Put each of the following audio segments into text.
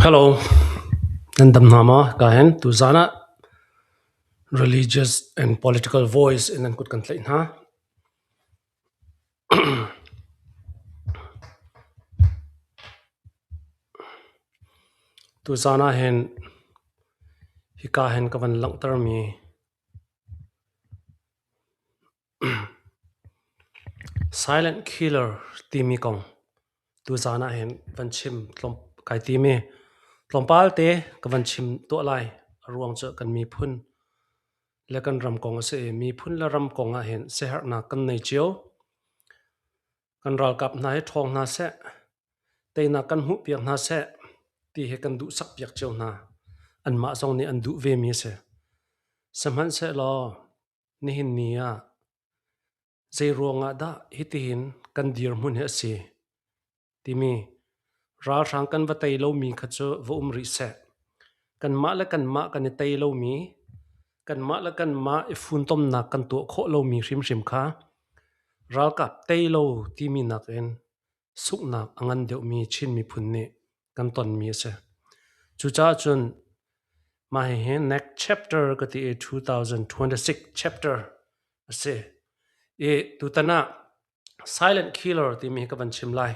Hello, nan dam hna maw? Ka hen tuzaan ah religious and political voice in nan kut kan tlaih hna. Tuzaan ah hin hika hin ka van langhtermi Silent killer timi kong tuzaan ah hin van chim kai tim i tlawmpal te ka van chim tuah lai. A ruang cu kan miphun le kan ram kong a si i miphun le ram kong ah hin siaherhnak kan nei cio. Kan ralkap hna hi ṭhawng hna seh, teinak kan hmuhpiak hna seh ti hi kan duhsakpiak cio hna. Anmah zong nih an duh vemi a si. Sihmanhsehlaw nihin ni ah zeiruang ah dah hitihin kan dirhmun hi a si timi ralhrang kan va tei lomi kha cu va um rih seh. Kanmah le kanmah kan i tei lomi, kanmah le kanmah i funtomnak kan tuah khawh lomi hrimhrim kha ralkap tei lo timi nakin sunghnak a ngan deuhmi Chin miphun nih kan tonmi a si. Cucaah cun mah hihi next chapter ka ti i 2026 chapter a si. I tutan ah silent killer timi hi ka van chim lai.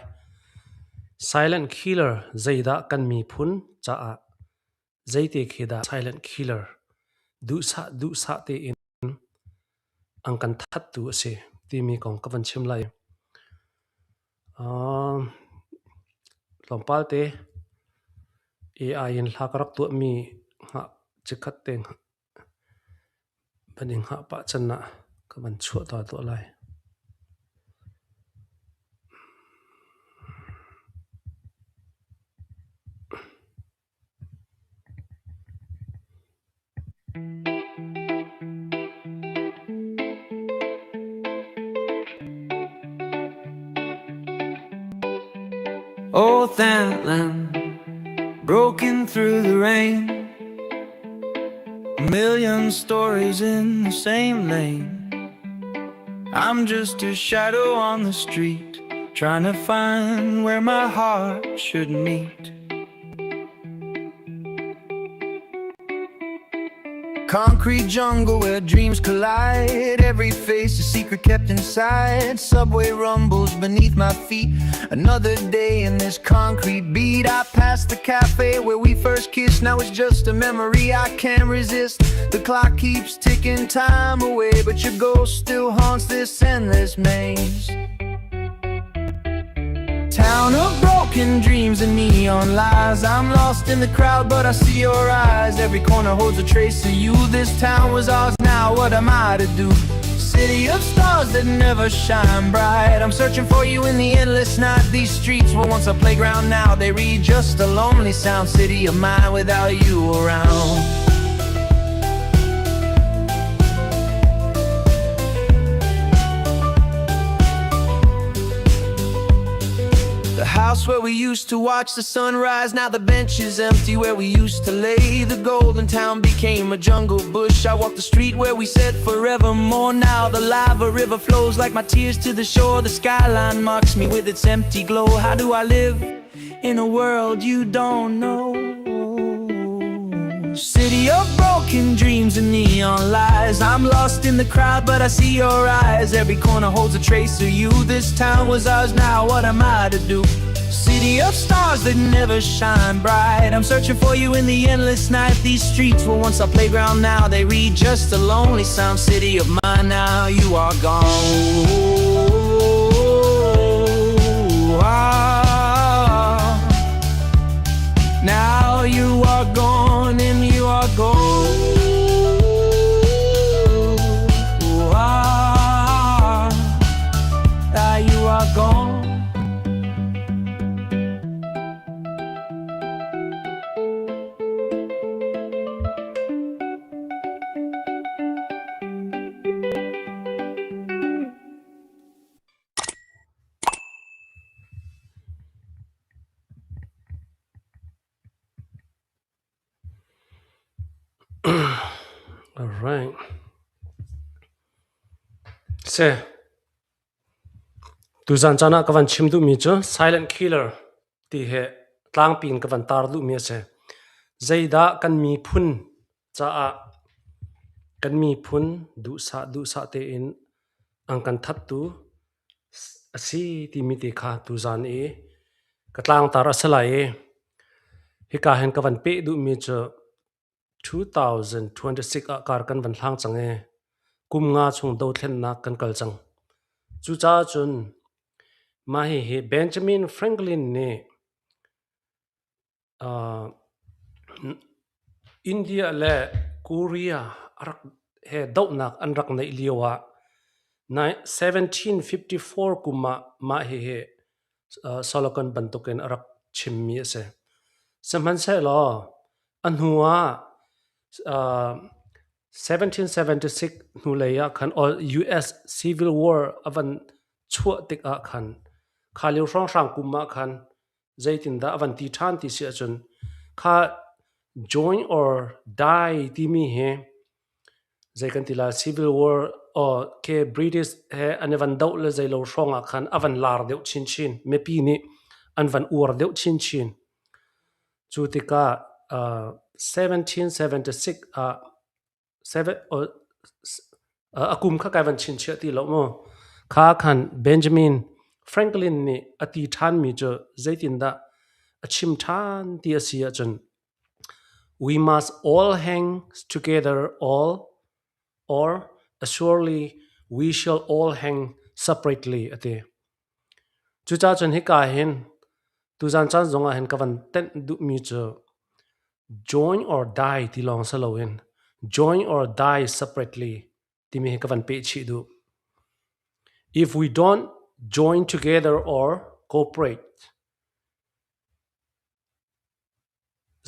Silent killer zeidah kan miphun caah zeite khi dah silent killer duhsah duhsah tein an kan thattu a si timi kong ka van chim lai. Tlawmpal te AI in hla ka rak tuahmi hngah chikkhat te van i hngah pah can ah ka van chuah ta tuah lai. Oh, Thailand, broken through the rain. A million stories in the same lane. I'm just a shadow on the street, trying to find where my heart should meet. Concrete jungle where dreams collide. Every face a secret kept inside. Subway rumbles beneath my feet. Another day in this concrete beat. I passed the cafe where we first kissed. Now it's just a memory I can't resist. The clock keeps ticking time away, but your ghost still haunts this endless maze. Town of broken dreams and neon lies. I'm lost in the crowd, but I see your eyes. Every corner holds a trace of you. This town was ours, now what am I to do? City of stars that never shine bright. I'm searching for you in the endless night. These streets were once a playground, now they read just a lonely sound. City of mine without you around. The house where we used to watch the sunrise, now the bench is empty where we used to lay. The golden town became a jungle bush. I walk the street where we said forevermore. Now the lava river flows like my tears to the shore. The skyline mocks me with its empty glow. How do I live in a world you don't know? City of broken dreams and neon lies. I'm lost in the crowd, but I see your eyes. Every corner holds a trace of you. This town was ours, now what am I to do? City of stars that never shine bright. I'm searching for you in the endless night. These streets were once our playground, now they read just a lonely sound. City of mine, now you are gone. Ah. Now you are gone and you are gone. Ah, now you are gone. All right. Se. Tuzan caan ah ka van chim duhmi cu silent killer ti he Tlangpi in ka van tar duhmi a si. Zeidah kan miphun caah kan miphun duhsah duhsah tein an kan thattu a si timi te kha tuzan i ka tlangtar a si lai i hika hin ka van peh duhmi cu 2026 ah kar kan van hlang cang i kum nga chung dothlennak kan kal cang. Cucaah cun mah hihi Benjamin Franklin nih India le Korea he dohnak an rak neih lio ah 1754 kum ah mah hihi Solomon bantukin a rak chimmi a si. Sihmanhsehlaw a hnu ah 1776 hnulei ah khan US Civil War a van chuah tikah khan kha lio hrawnghrang kum ah khan zeitindah a van ti ṭhan ti si ahcun kha join or die timi hi zei kan ti lai Civil War or ke British he an i van doh le zeilo hrawng ah khan a van lar deuh chinchin. Mipi nih an van uar deuh chinchin. Cu tikah 1776 ah a kum kha kai van chinchiah ti lo mu. Kha khan Benjamin Franklin nih a ti ṭhanmi cu zeitindah a chim ṭhan ti a si ahcun We must all hang together all or assuredly we shall all hang separately a ti. Cucaah cun hika hin tuzan caan zong ah hin ka van tenh duhmi cu join or die ti lawng si loin join or die separately timi hi ka van peh chih duh. If we don't join together or cooperate,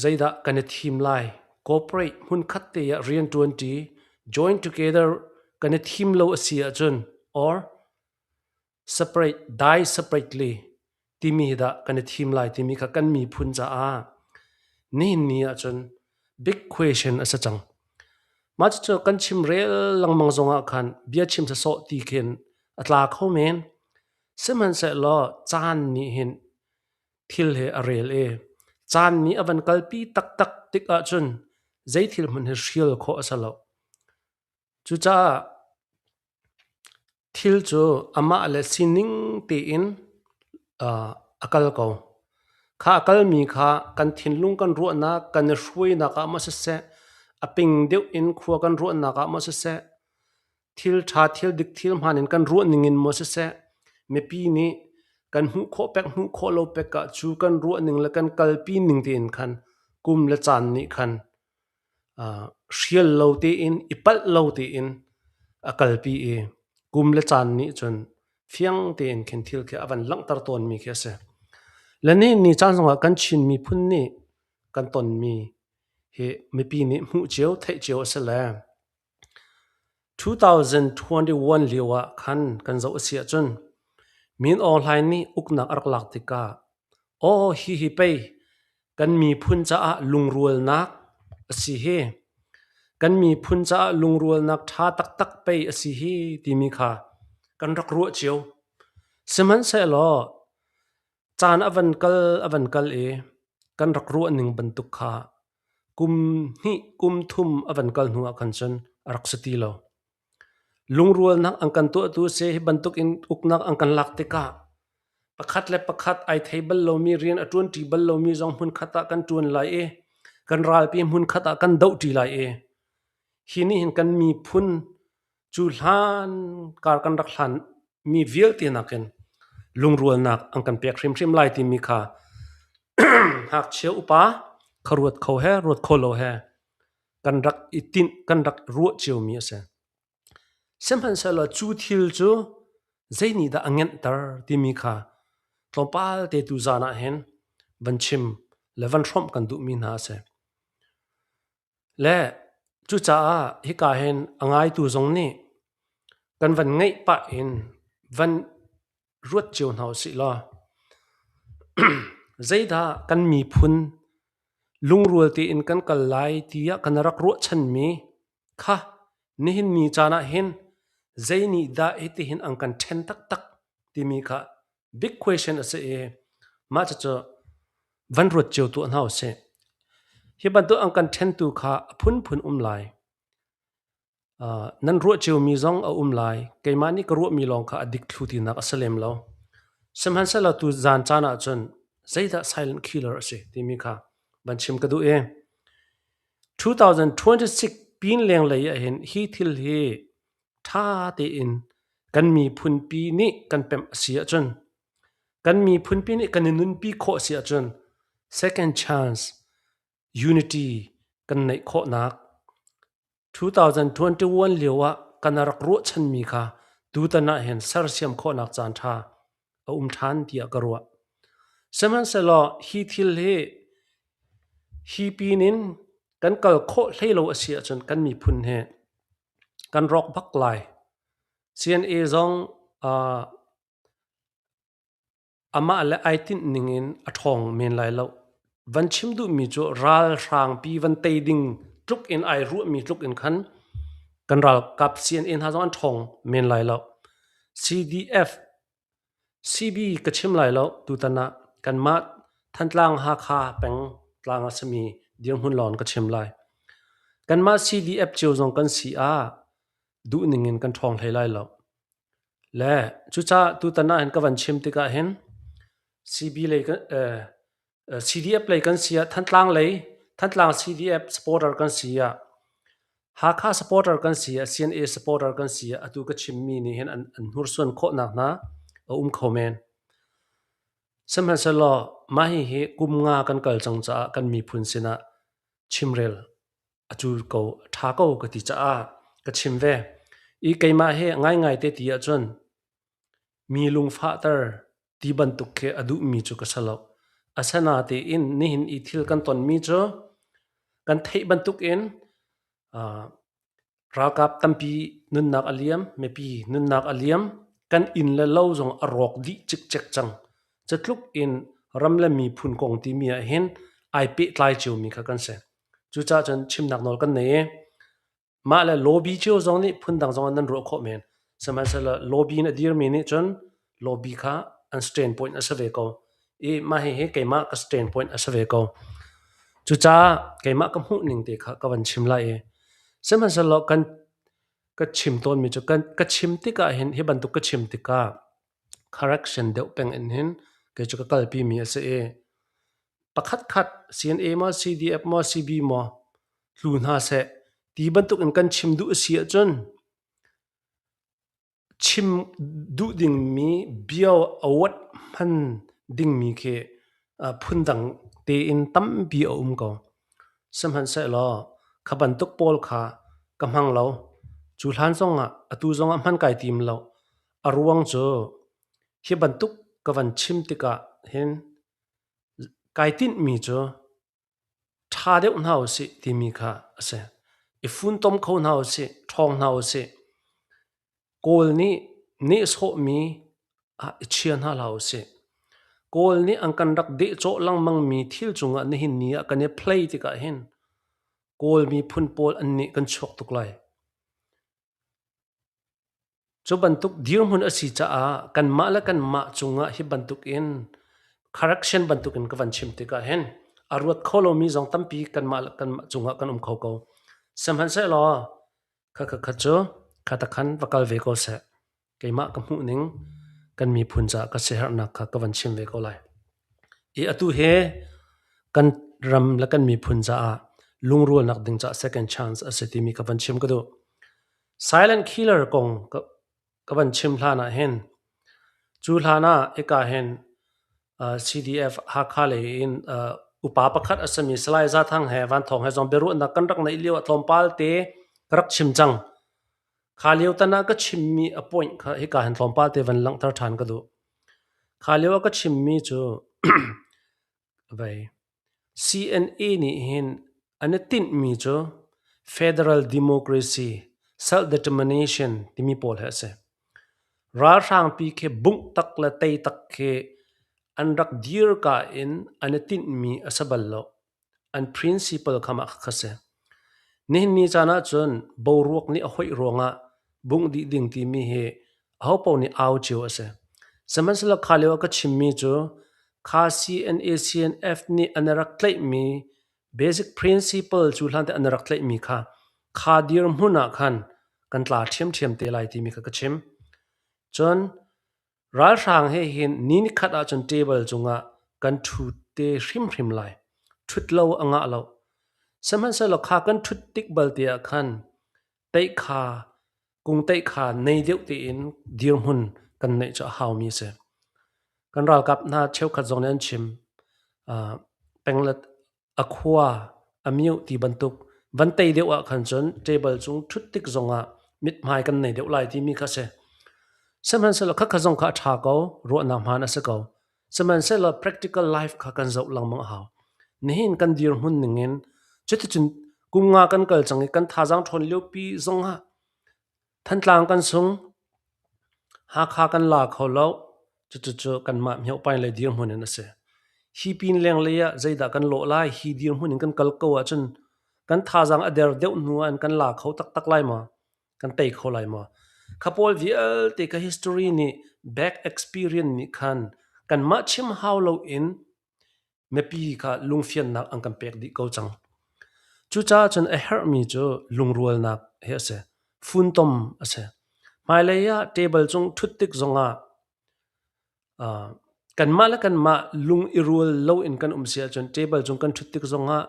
Zeidah kan i thim lai? Cooperate hmunkhat te ah rianṭuanṭi, join together kan i thim lo a si ahcun or separate, die separately timi hi dah kan i thim lai timi kha kan miphun caah nihin ni ahcun big question a si cang. Mah cucu kan chim rel lengmang zongah khan bia chim sawsawh ti khin a tla kho men. Sihmanhsehlaw caan nih hin thil he a rel i caan nih a van kalpi taktak tik ahcun zei thil hmanh hi hrial khawh a si lo. Cucaah thil cu amah le sining tein a kal ko. Kha a kalmi kha kan thinlung kan ruahnak, kan i hruainak ah maw siseh, a ping deuh in khua kan ruahnak ah maw siseh, thil ṭha thil dik thil hmaan in kan ruah ning in maw siseh mipi nih kan hmuh khawh pek hmuh khawh lo pek ah cu kan ruah ning le kan kalpi ning tein khan kum le caan nih khan hrial lo tein i palh lo tein a kalpi i kum le caan nih cun fiang tein khin thil khi a van langhter tawnmi khi a si. Le ni ni caan zongah kan Chin miphun nih kan tonmi hi mipi nih hmuh cio theih cio a si le 2021 lio ah khan kan zoh a si ahcun Min Aung Hlaing nih uknak a rak lak tikah aw hihi pei kan miphun caah lungrualnak a si hi, kan miphun caah lungrualnak ṭha taktak pei a si hi timi kha kan rak ruah cio. Sihmanhsehlaw caan a van kal a van kal i kan rak ruah ning bantuk kha Kum hnih kum thum a van kal hnu ah khan cun a rak si ti lo. Lungrualnak an kan tuahtu a si. Hi bantuk in uknak an kan lak tikah pakhat le pakhat ai thei bal lomi rian a ṭuanṭi bal lomi zong hmunkhat ah kan ṭuan lai i kan ralpi hmunkhat ah kan dohṭi lai i hi nih hin kan miphun cu hlan kar kan rak hlan mi vialte nakin lungrualnak an kan pek hrimhrim lai timi kha ngakchia upa kha ruat kho he ruat kho lo he kan rak i tinh kan rak ruah ciomi a si. Sihmanhsehlaw cu thil cu zei nih dah a ngenhter timi kha tlawmpal te tu zan ah hin van chim le van hrawmh kan duhmi hna a si. Le cucaah hika hin a ngaitu zong nih kan van ngeih pah in van ruat cio hna usih law zeidah kan miphun lungrual tein kan kal lai tiah kan rak ruahchanmi kha nihin ni caan ah hin zei nih dah hitihin an kan ṭhen taktak timi kha big question a si i mah cucu. Van ruat cio tuah hna usih. Hi bantuk an kan ṭhentu kha a phunphun um lai. Nan ruah ciomi zong a um lai. Keimah nih ka ruahmi lawng kha a dik thlu tinak a si lem lo. Sihmanhsehlaw tu zan caan ahcun zeidah silent killer a si timi kha van chim ka duh i 2026 pin lenglei ahhin hi thil hi ṭha tein kan miphunpi nih kan pemh a si ahcun kan miphunpi nih kan i nunpi khawh a si ahcun second chance unity kan neih khawhnak 2021 lio ah kan rak ruahchanmi kha tutan ah hin sersiam khawhnak caan ṭha a um ṭhan tiah ka ruah. Sihmanhsehlaw hi thil hi hi pin in kan kal khawh hlei lo a si ahcun kan miphun hi kan rawk bak lai. CNA zong amah le ai tinh ning in a ṭhawng men lai lo. Van chim duhmi cu ralhrangpi van tei ding tluk in ai ruahmi tluk in khan kan ralkap CNA hna zong an ṭhawng men lai lo. CDF CB ka chim lai lo tutan ah kanmah Thantlang Hakha peng tlang a simi dirhmun lawng ka chim lai. Kanmah CDF cio zong kan si ah duhning in kan ṭhawng hlei lai lo. Le cucaah tutan ah hin ka van chim tikah hin CB lei CDF lei kan si ah Thantlang lei Thantlang CDF supporter kan si ah Hakha supporter kan si ah CNA supporter kan si ah atu ka chimmi nih hin an hnursuan khawhnak hna a um kho men. Sihmanhsehlaw mah hihi kum nga kan kal cang caah kan miphun sinah chimrel a cu ko a ṭha ko ka ti caah ka chim ve. I keimah hi ngaingai te ti ahcun mi lungfahter ti bantuk khi a duhmi cu ka si lo. Asinain nihin i thil kan tonmi cu kan theih bantukin ralkap tampi nunnak a liam, mipi nunnak a liam, kan inn le lo zong a rawk dih cikcek cang. Cutluk in ram le miphun kong timi ahhin ai pehtlai ciomi kha kan si. Cucaah cun chimnak nawl kan nei i mah le lobby cio zong nih phundang zong ah nan ruah khawh men. Sihmanhsehlaw lobby in a dirmi nih cun lobby kha an stand point a si ve ko. I mah hihi keimah ka stand point a si ve ko. Cucaah keimah ka hmuh ning te kha ka van chim lai i sihmanhsehlaw kan ka chim tawnmi cu kan ka chim tikah hin hi bantuk ka chim tikah correction deuh peng in hin kei cu ka kalpi mi a si i pakhatkhat CNA maw CDF maw CB maw tlu hna seh ti bantuk in kan chim duh a si ahcun chim duh dingmi bia awat hman dingmi khi phundang tein tampi a um ko. Sihmanhsehlaw kha bantuk pawl kha ka hmang lo. Cu hlan zongah atu zongah hman kai tim lo. A ruang cu hi bantuk ka van chim tikah hin kai tinhmi cu ṭha deuh hna usih timi kha a si. I funtom kho hna usih, ṭhawng hna usih. Kawl nih nehsawhmi ah i chia hna hlah usih. Kawl nih an kan rak dehcawh lengmangmi thil cungah nihin ni ah kan i play tikah hin Kawl miphun pawl an nih kan chuak tuk lai. Cu bantuk dirhmun a si caah kanmah le kanmah cungah hi bantukin correction bantukin ka van chim tikah hin a ruat kho lomi zong tampi kanmah le kanmah cungah kan um kho ko. Sihmanhsehlaw kha kha kha cu kha ta khan va kal ve ko seh. Keimah ka hmuh ning kan miphun caah ka siaherhnak kha ka van chim ve ko lai. I atu hi kan ram le kan miphun caah lungrualnak ding caah second chance a si timi ka van chim ka duh. Silent killer kong ka van chim hlan ah hin cu hlan ah hika hin CDF Hakha lei in upa pakhat a simi Salai Za Thang he Van Thawng he zong biaruahnak kan rak neih lio ah tlawmpal te ka rak chim cang. Kha lio tan ah ka chimmi a point kha hika hin tlawmpal te van langhter ṭhan ka duh. Kha lio ah ka chimmi cu vei CNA nih hin an i tinhmi cu Federal Democracy, Self-Determination timi pawl hi a si. Ralhrangpi khi bungh tak le tei tak khi an rak dirka in an i tinhmi a si bal lo. An principle kha mah kha si. Nihin ni caan ahcun boruak nih a hoih ruangah bungh dih ding timi hi ahopaoh nih au cio a si. Sihmanhsehlaw kha lio ah ka chimmi cu Kha CNA CNF nih an rak tlaihmi basic principle cu hlan te an rak tlaihmi kha kha dirhmun ah khan kan tla ṭhiamṭhiam te lai timi kha ka chim. Cun ralhrang he hin ni nikhat ahcun table cungah kan ṭhu te hrimhrim lai. Ṭhut lo a ngah lo. Sihmanhsehlaw kha kan ṭhut tik balte ah khan teih kha kung teih kha nei deuh tein dirhmun kan neih cu a haumi a si. Kan ralkap hna cheukhat zong nih an chim. Penglet a khua a mioh ti bantuk van tei deuh ah khan cun table cung ṭhut tik zongah mithmai kan nei deuh lai timi kha a si. Sihmanhsehlaw khakha zong kha a ṭha ko, ruahnak hmaan a si ko. Sihmanhsehlaw practical life kha kan zoh lengmang a hau. Nihin kan dirhmun ningin cuticun kum nga kan kal cang i kan thazaang ṭhawn liopi zongah Thantlang kan sung, Hakha kan la kho lo. Cucucu kanmah miohpaing lei dirhmun in a si. Hi pin lenglei ah zeidah kan lawh lai? Hi dirhmun in kan kal ko ahcun kan thazaang a der deuh hnu ah kan la kho taktak lai maw? Kan tei kho lai maw? Kha pawl vialte ka history nih back experience nih khan kanmah chim hau loin mipi kha lungfiannak an kan pek dih ko cang. Cucaah cun a herhmi cu lungrualnak hi a si. Funtom a si. Hmailei ah table cung ṭhut tik zongah kanmah le kanmah lung i rual loin kan um si ahcun table cung kan ṭhut tik zongah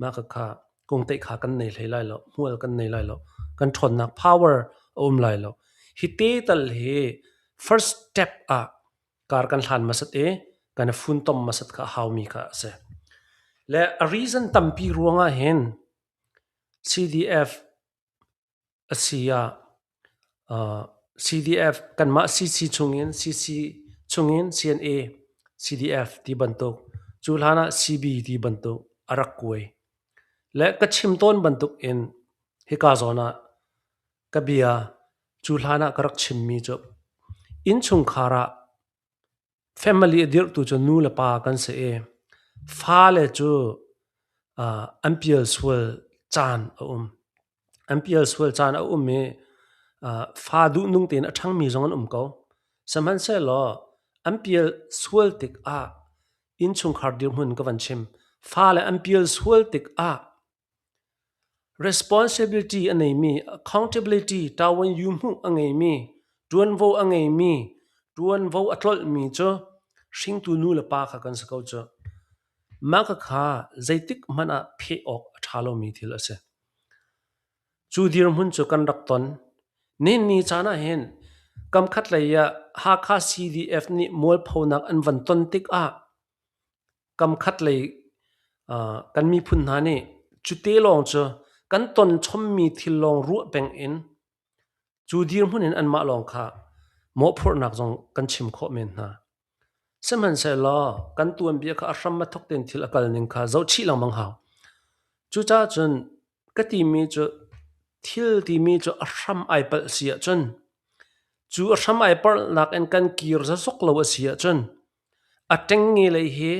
mah khakha kungteih kha kan nei hlei lai lo, hmual kan nei lai lo, kan ṭhawnnak power a um lai lo. Hi te tal hi first step ah kar kan hlan hmasat i kan i funtom hmasat kha a haumi kha a si. Le a reason tampi ruangah hin CDF a si ah CDF kanmah CC chungin CC chungin CNA CDF ti bantuk cu hlan ah CB ti bantuk a rak kuai. Le ka chim tawn bantuk in hika zawn ah Ka bia cu hlan ah ka rak chimmi cu innchungkhar ah family a dirhtu cu nu le pa kan si i fale cu an pial sual caan a um. An pial sual caan a um i fa duhnung tein a ṭhangmi zong an um ko. Sihmanhsehlaw an pial sual tikah innchungkhar dirhmun ka van chim. Fale an pial sual tikah Responsibility a neimi, accountability ṭavuan-yu-hmuh a ngeimi, ṭuanvo a ngeimi, ṭuanvo a tlolhmi cu hringtu nu le pa kha kan si ko cu. Mah khakha zeitik hmanh ah pheh awk a ṭha lomi thil a si. Cu dirhmun cu kan rak ton. Nihin ni caan ah hin kamkhat lei ah Hakha CDF nih mualphonak an van ton tikah Kamkhat lei kan miphun hna nih cute lawng cu kan ton chommi thil lawng ruah peng in cu dirhmun in anmah lawng kha mawhphurhnak zong kan chim khawh men hna. Sihmanhsehlaw kan tuanbia kha a hram a thawk tein thil a kal ning kha zohchih lengmang hau. Cucaah cun ka timi cu thil timi cu a hram ai palh si ahcun cu a hram ai palhnak in kan kir zazok lo a si ahcun A ṭengnge lei hi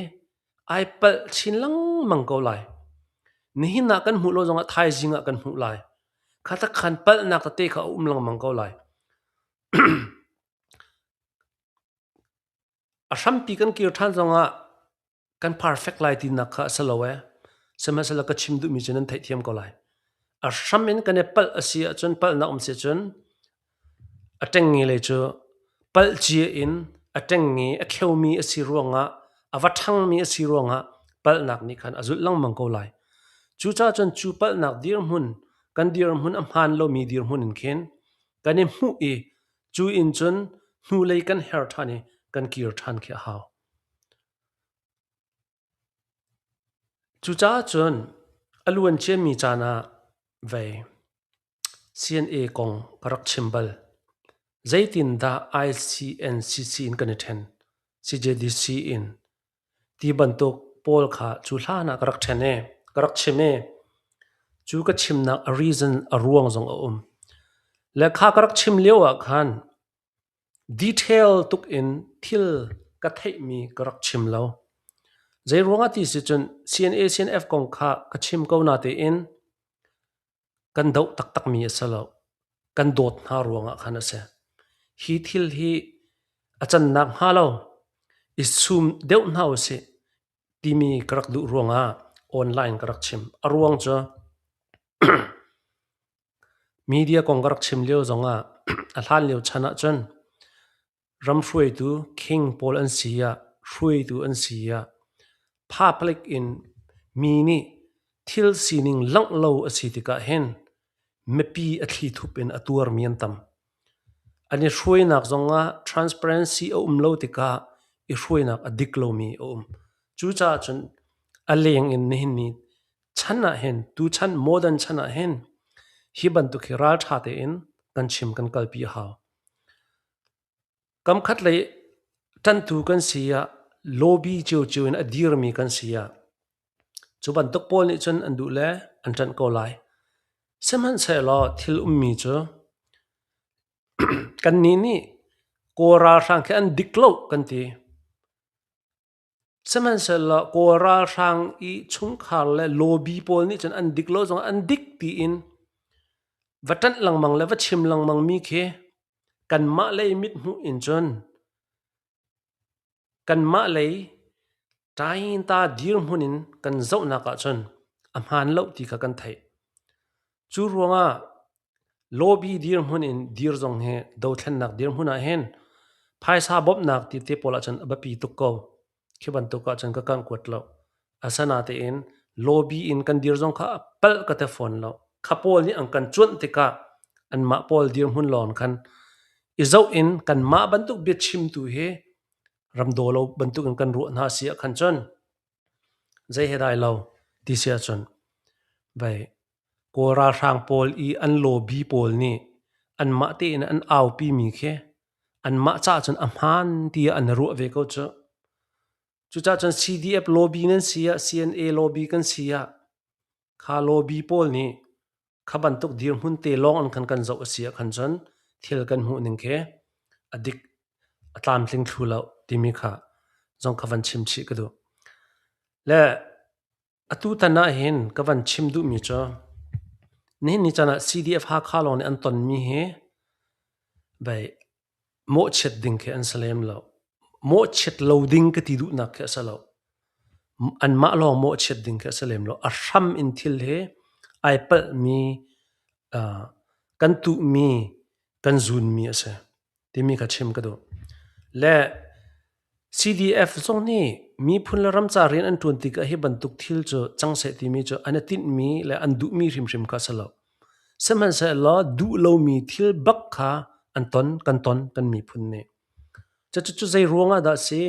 ai palh chin lengmang ko lai. Nihin ah kan hmuh lo zongah thaizing ah kan hmuh lai. Kha takhan palhnak tete kha a um lengmang ko lai. A hrampi kan kir ṭhan zongah kan perfect lai tinak kha a si lo ee. Sihmanhsehlaw ka chim duhmi cu nan theihthiam ko lai. A hram in kan i palh a si ahcun palhnak um si ahcun A ṭengnge lei cu palh cia in a ṭengnge a kheumi a si ruangah a va ṭhangmi a si ruangah palhnak nih khan a zulh lengmang ko lai. Cucaah cun cu palhnak dirhmun kan dirhmun a hmaan lomi dirhmun in khin kan i hmuh i cu in cun hnulei kan her ṭhan i kan kir ṭhan khi a hau. Cucaah cun a luan ciami caan ah vei CNA kong ka rak chim bal. Zeitindah ICNCC in kan i ṭhen, CJDC in ti bantuk pawl kha cu hlan ah ka rak ṭhen i ka rak chim i cu ka chimnak a reason a ruang zong a um. Le kha ka rak chim lio ah khan Detail tuk in thil ka theihmi ka rak chim lo. Zeiruangah ti si cun CNA CNF kong kha ka chim ko natein kan doh taktakmi a si lo. Kan dawt hna ruangah khan a si. Hi thil hi a cannak hnga lo. I sum deuh hna usih timi ka rak duh ruangah online ka rak chim. A ruang cu media kong ka rak chim lio zongah a hlan lio chan ahcun ram hruaitu king pawl an si ah, hruaitu an si ah public in mi nih thil sining langh lo a si tikah hin mipi a thlithup in a tuarmi an tam. An i hruainak zongah transparency a um lo tikah i hruainak a dik lomi a um. Cucaah cun a leng in nihin ni chan ah hin tuchan modern chan ah hin hi bantuk hi ralṭha tein kan chim kan kalpi a hau. Kamkhat lei ṭanhtu kan si ah lobby ciocio in a dirmi kan si ah cu bantuk pawl nih cun an duh le an ṭanh ko lai. Sihmanhsehlaw thil ummi cu kannih nih Kawl ralhrang khi an dik lo kan ti. Sihmanhsehlaw Kawl ralhrang i chungkhar le lobby pawl nih cun an dik lo zongah an dik tiin va ṭanh lengmang le va chim lengmang mi khi kanmah lei mithmuh in cun kanmah lei ṭainta dirhmun in kan zohnak ahcun a hmaan lo ti kha kan theih. Cu ruangah lobby dirhmun in dir zong hi dothlennak dirhmun ah hin phaisa bawmhnak ti te pawl ahcun a biapi tuk ko. Khi bantuk ahcun ka kangh kuat lo. Asinain lobby in kan dir zong kha a palh ka te fawn lo. Kha pawl nih an kan cuanh tikah anmah pawl dirhmun lawng khan i zoh in kanmah bantuk biachimtu hi ramdaw lo bantuk in kan ruah hna si ah khan cun zei he dai lo ti si ahcun vei Kawl ralhrang pawl i an lobby pawl nih anmah tein an aupi mi khi anmah caah cun a hmaan tiah an ruah ve ko cu. Cucaah cun CDF lobby nan si ah CNA lobby kan si ah kha lobby pawl nih kha bantuk dirhmun te lawng an kan kan zoh a si ah khan cun thil kan hmuh ning khi a dik a tlamtling thlu lo timi kha zong kha van chim chih ka duh. Le atutan ah hin ka van chim duhmi cu nihin ni caan ah CDF Hakha lawng nih an tonmi hi bei mawhchiat ding khi an si lem lo. Mawhchiat lo ding ka ti duhnak khi a si lo. Anmah lawng mawhchiat ding khi a si lem lo. A hram in thil hi ai palhmi kan tuhmi kan zunmi a si timi kha chim ka duh. Le CDF zong nih miphun le ram ca rian an ṭuan tikah hi bantuk thil cu cang seh timi cu an i tinhmi le an duhmi hrimhrim kha a si lo. Sihmanhsehlaw duh lomi thil bak kha an ton, kan ton, kan miphun nih. Cucu zei ruangah dah si?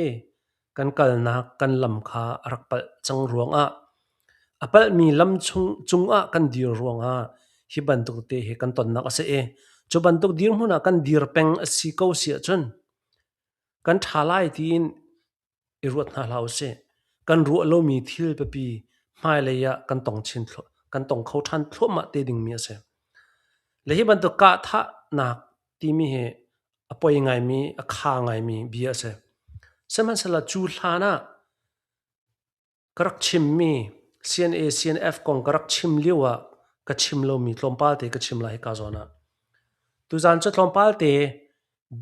Kan kalnak kan lam kha a rak palh cang ruangah, a palhmi lam chung cungah kan dir ruangah hi bantuk te hi kan tonnak a si i cu bantuk dirhmun ah kan dir peng a si ko si ahcun kan ṭha lai tiin i ruat hna hlah usih. Kan ruah lomi thil pipi hmailei ah kan tong chin kan tong kho ṭhan thluahmah te dingmi a si. Le hi bantuk kahthahnak timi hi a poi ngaimi, a kha ngaimi bia a si. Sihmanhsehlaw cu hlan ah ka rak chimmi CNA CNF kong ka rak chim lio ah ka chim lomi tlawmpal te ka chim lai hika zawn ah. Tuzaan cu tlawmpal te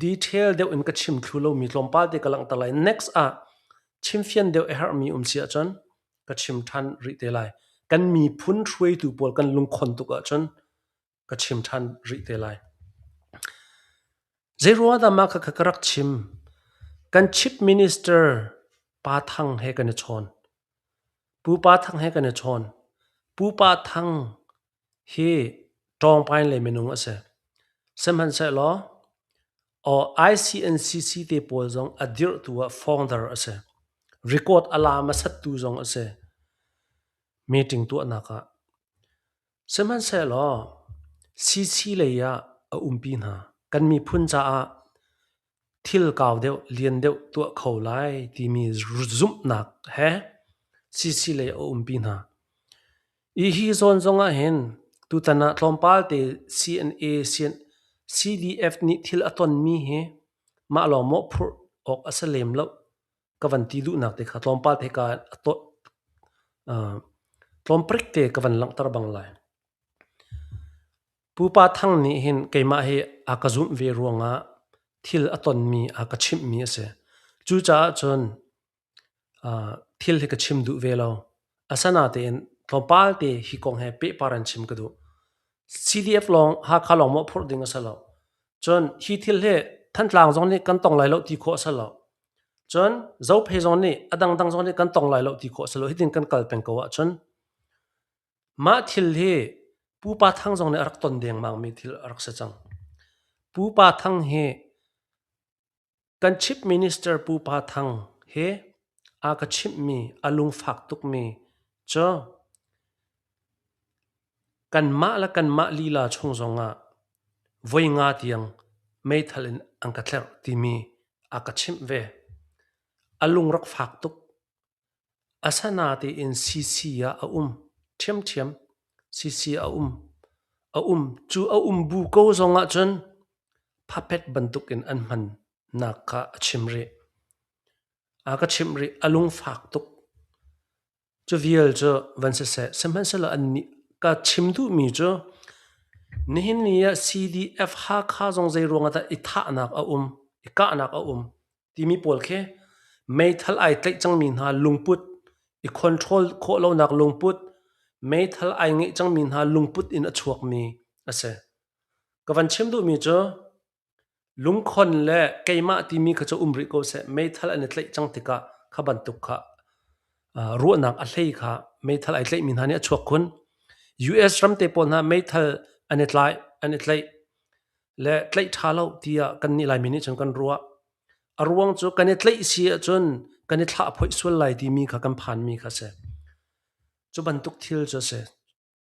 detail deuh in ka chim thlu lomi tlawmpal te ka langhter lai. Next ah chimfian deuh a herhmi um si ahcun ka chim ṭhan rih te lai. Kan miphun hruaitu pawl kan lungkhon tuk ahcun ka chim ṭhan rih te lai. Zeiruang dah mah khakha ka rak chim? Kan Chief Minister Pa Thang he kan i chawn. Pu Pa Thang he kan i chawn. Pu Pa Thang hi Ṭawngpain lei minung a si. Sihmanhsehlaw ICNCC te pawl zong a dirhtu ah founder a si. Record a la hmasattu zong a si. Meeting tuahnak ah. Sihmanhsehlaw CC lei ah a umpi hna. Kan miphun caah thil kau deuh, lian deuh tuah kho lai timi zumhnak he CC lei a umpi hna. I hi zawn zong ah hin tutan ah tlawmpal te CNA, CDF nih thil a tonmi hi mah lawng mawhphurh awk a si lem lo. Ka van ti duhnak te kha tlawmpal te ka tlawmprik te ka van langhter bang lai. Pupa Thang nih hin keimah hi a ka zumh ve ruangah thil a tonmi a ka chimhmi a si. Cucaah cun thil hi ka chim duh ve lo. Asanatein tlawmpal te hi kong he pehpar in chim ka duh. CDF lawng Hakha lawng mawhphurh ding a si lo. Cun hi thil hi Thantlang zong nih kan tong lai lo ti khawh a si lo. Cun Zophei zong nih a dangdang zong nih kan tong lai lo ti khawh a si lo. Hitin kan kal peng ko ahcun mah thil hi Pupa Thang zong nih a rak ton dengmangmi thil a rak si cang. Pupa Thang hi Kan Chief Minister Pu Pa Thang he a ka chimhmi a lungfak tukmi cu kanmah le kanmah lila chung zongah voi nga tiang meithal in an ka tlerh timi a ka chimh ve. A lung rak fak tuk. Asanatein CC ah a um ṭhiamṭhiam. CC a um. A um. Cu a um bu ko zong ahcun puppet bantukin an hmannak kha a chim rih. A ka chimh rih. A lungfak tuk. Cu vial cu van siseh, sihmanhsehlaw annih ka chim duhmi cu nihin ni ah CDF Hakha zong zei ruangah dah i thahnak a um, i kahnak a um timi pawl khi meithal ai tlaih cangmi hna lungput, i control khawh lonak lungput, meithal ai ngeih cangmi hna lungput in a chuakmi a si. Ka van chim duhmi cu lungkhon le keimah timi kha cu um rih ko seh, meithal an i tlaih cang tikah kha bantuk kha ruahnak a hlei kha meithal ai tlaihmi hna nih a chuak khun. US ram te pawl hna meithal an i tlai, an i tlaih le tlaih ṭha lo tiah kannih Laimi nih cun kan ruah. A ruang cu kan i tlaih si ahcun kan i thlahphoih sual lai timi kha kan phanmi kha a si. Cu bantuk thil cu a si.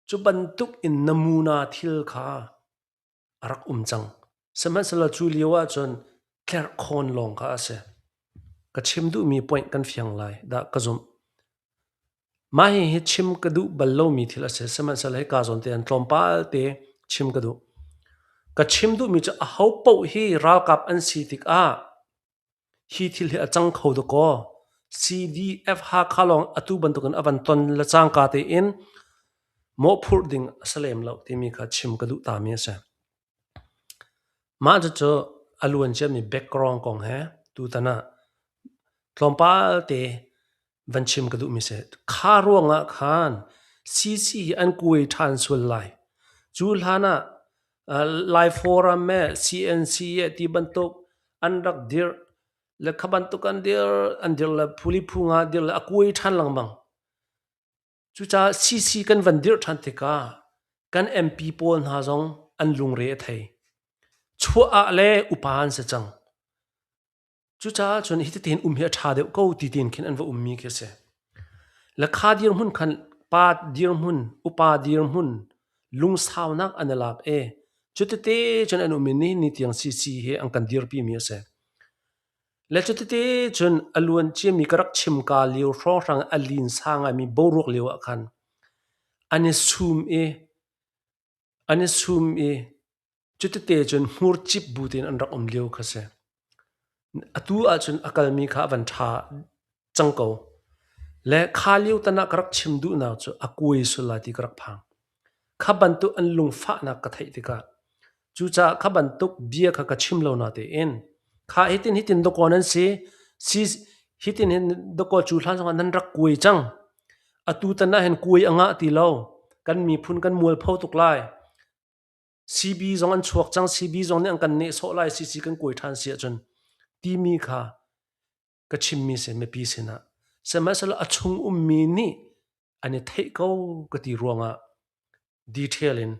Cu bantuk in namuna thil kha a rak um cang. Sihmanhsehlaw cu lio ahcun tlerhkhawn lawng kha a si. Ka chim duhmi point kan fiang lai dah ka zumh. Mah hihi chim ka duh bal lomi thil a si. Sihmanhsehlaw hika zawn te an tlawmpal te chim ka duh. Ka chim duhmi cu aho paoh hi ralkap an si tikah hi thil hi a cang kho dakaw. CDF Hakha lawng atu bantukin a van ton le cangka tein mawhphurh ding a si lem lo timi kha chim ka duh tami a si. Mah cucu a luan ciami background kong he tutan ah tlawmpal te van chim ka duhmi si. Kha ruangah khan CC hi an kuai ṭhan sual lai. Cu hlan ah Lai Forum eh CNC eh ti bantuk an rak dirh le kha bantuk an dir an dir le phuli phu nga dir le a kuai ṭhan lengmang. Cucaah CC kan van dirh ṭhan tikah kan MP pawl hna zong an lungre a thei. Chuah ah le upa an si cang. Cucaah cun hitihin um hi a ṭha deuh ko ti tiin khin an va ummi khi a si. Le kha dirhmun khan pa dirhmun, upa dirhmun, lungsaunak an i lak i cutete cun an um i nihin ni tiang CC hi an kan dirpimi a si. Le cutete cun a luan ciami ka rak chim ka lio hrawnghrang a linsa ngaimi boruak lio ah khan an i sum i an i sum i Cutete cun hmurcip bu tein an rak um lio kha si. Atu ahcun a kalmi kha a van ṭha cang ko. Le kha lio tan ah ka rak chim duhnak cu a kuai sual lai ti ka rak phang. Kha bantuk an lungfahnak ka theih tikah cucaah kha bantuk bia kha ka chim lo na tein kha hitin hitin dakaw nan si si hitin hin dakaw cu hlan zongah nan rak kuai cang. Atu tan ah hin kuai a ngah ti lo. Kan miphun kan mualpho tuk lai. CB zong an chuak cang, CB zong nih an kan nehsawh lai, CC kan kuai ṭhan si ahcun timi kha ka chimmi si mipi sinah. Sihmanhsehlaw a chung ummi nih an i theih ko ka ti ruangah detail in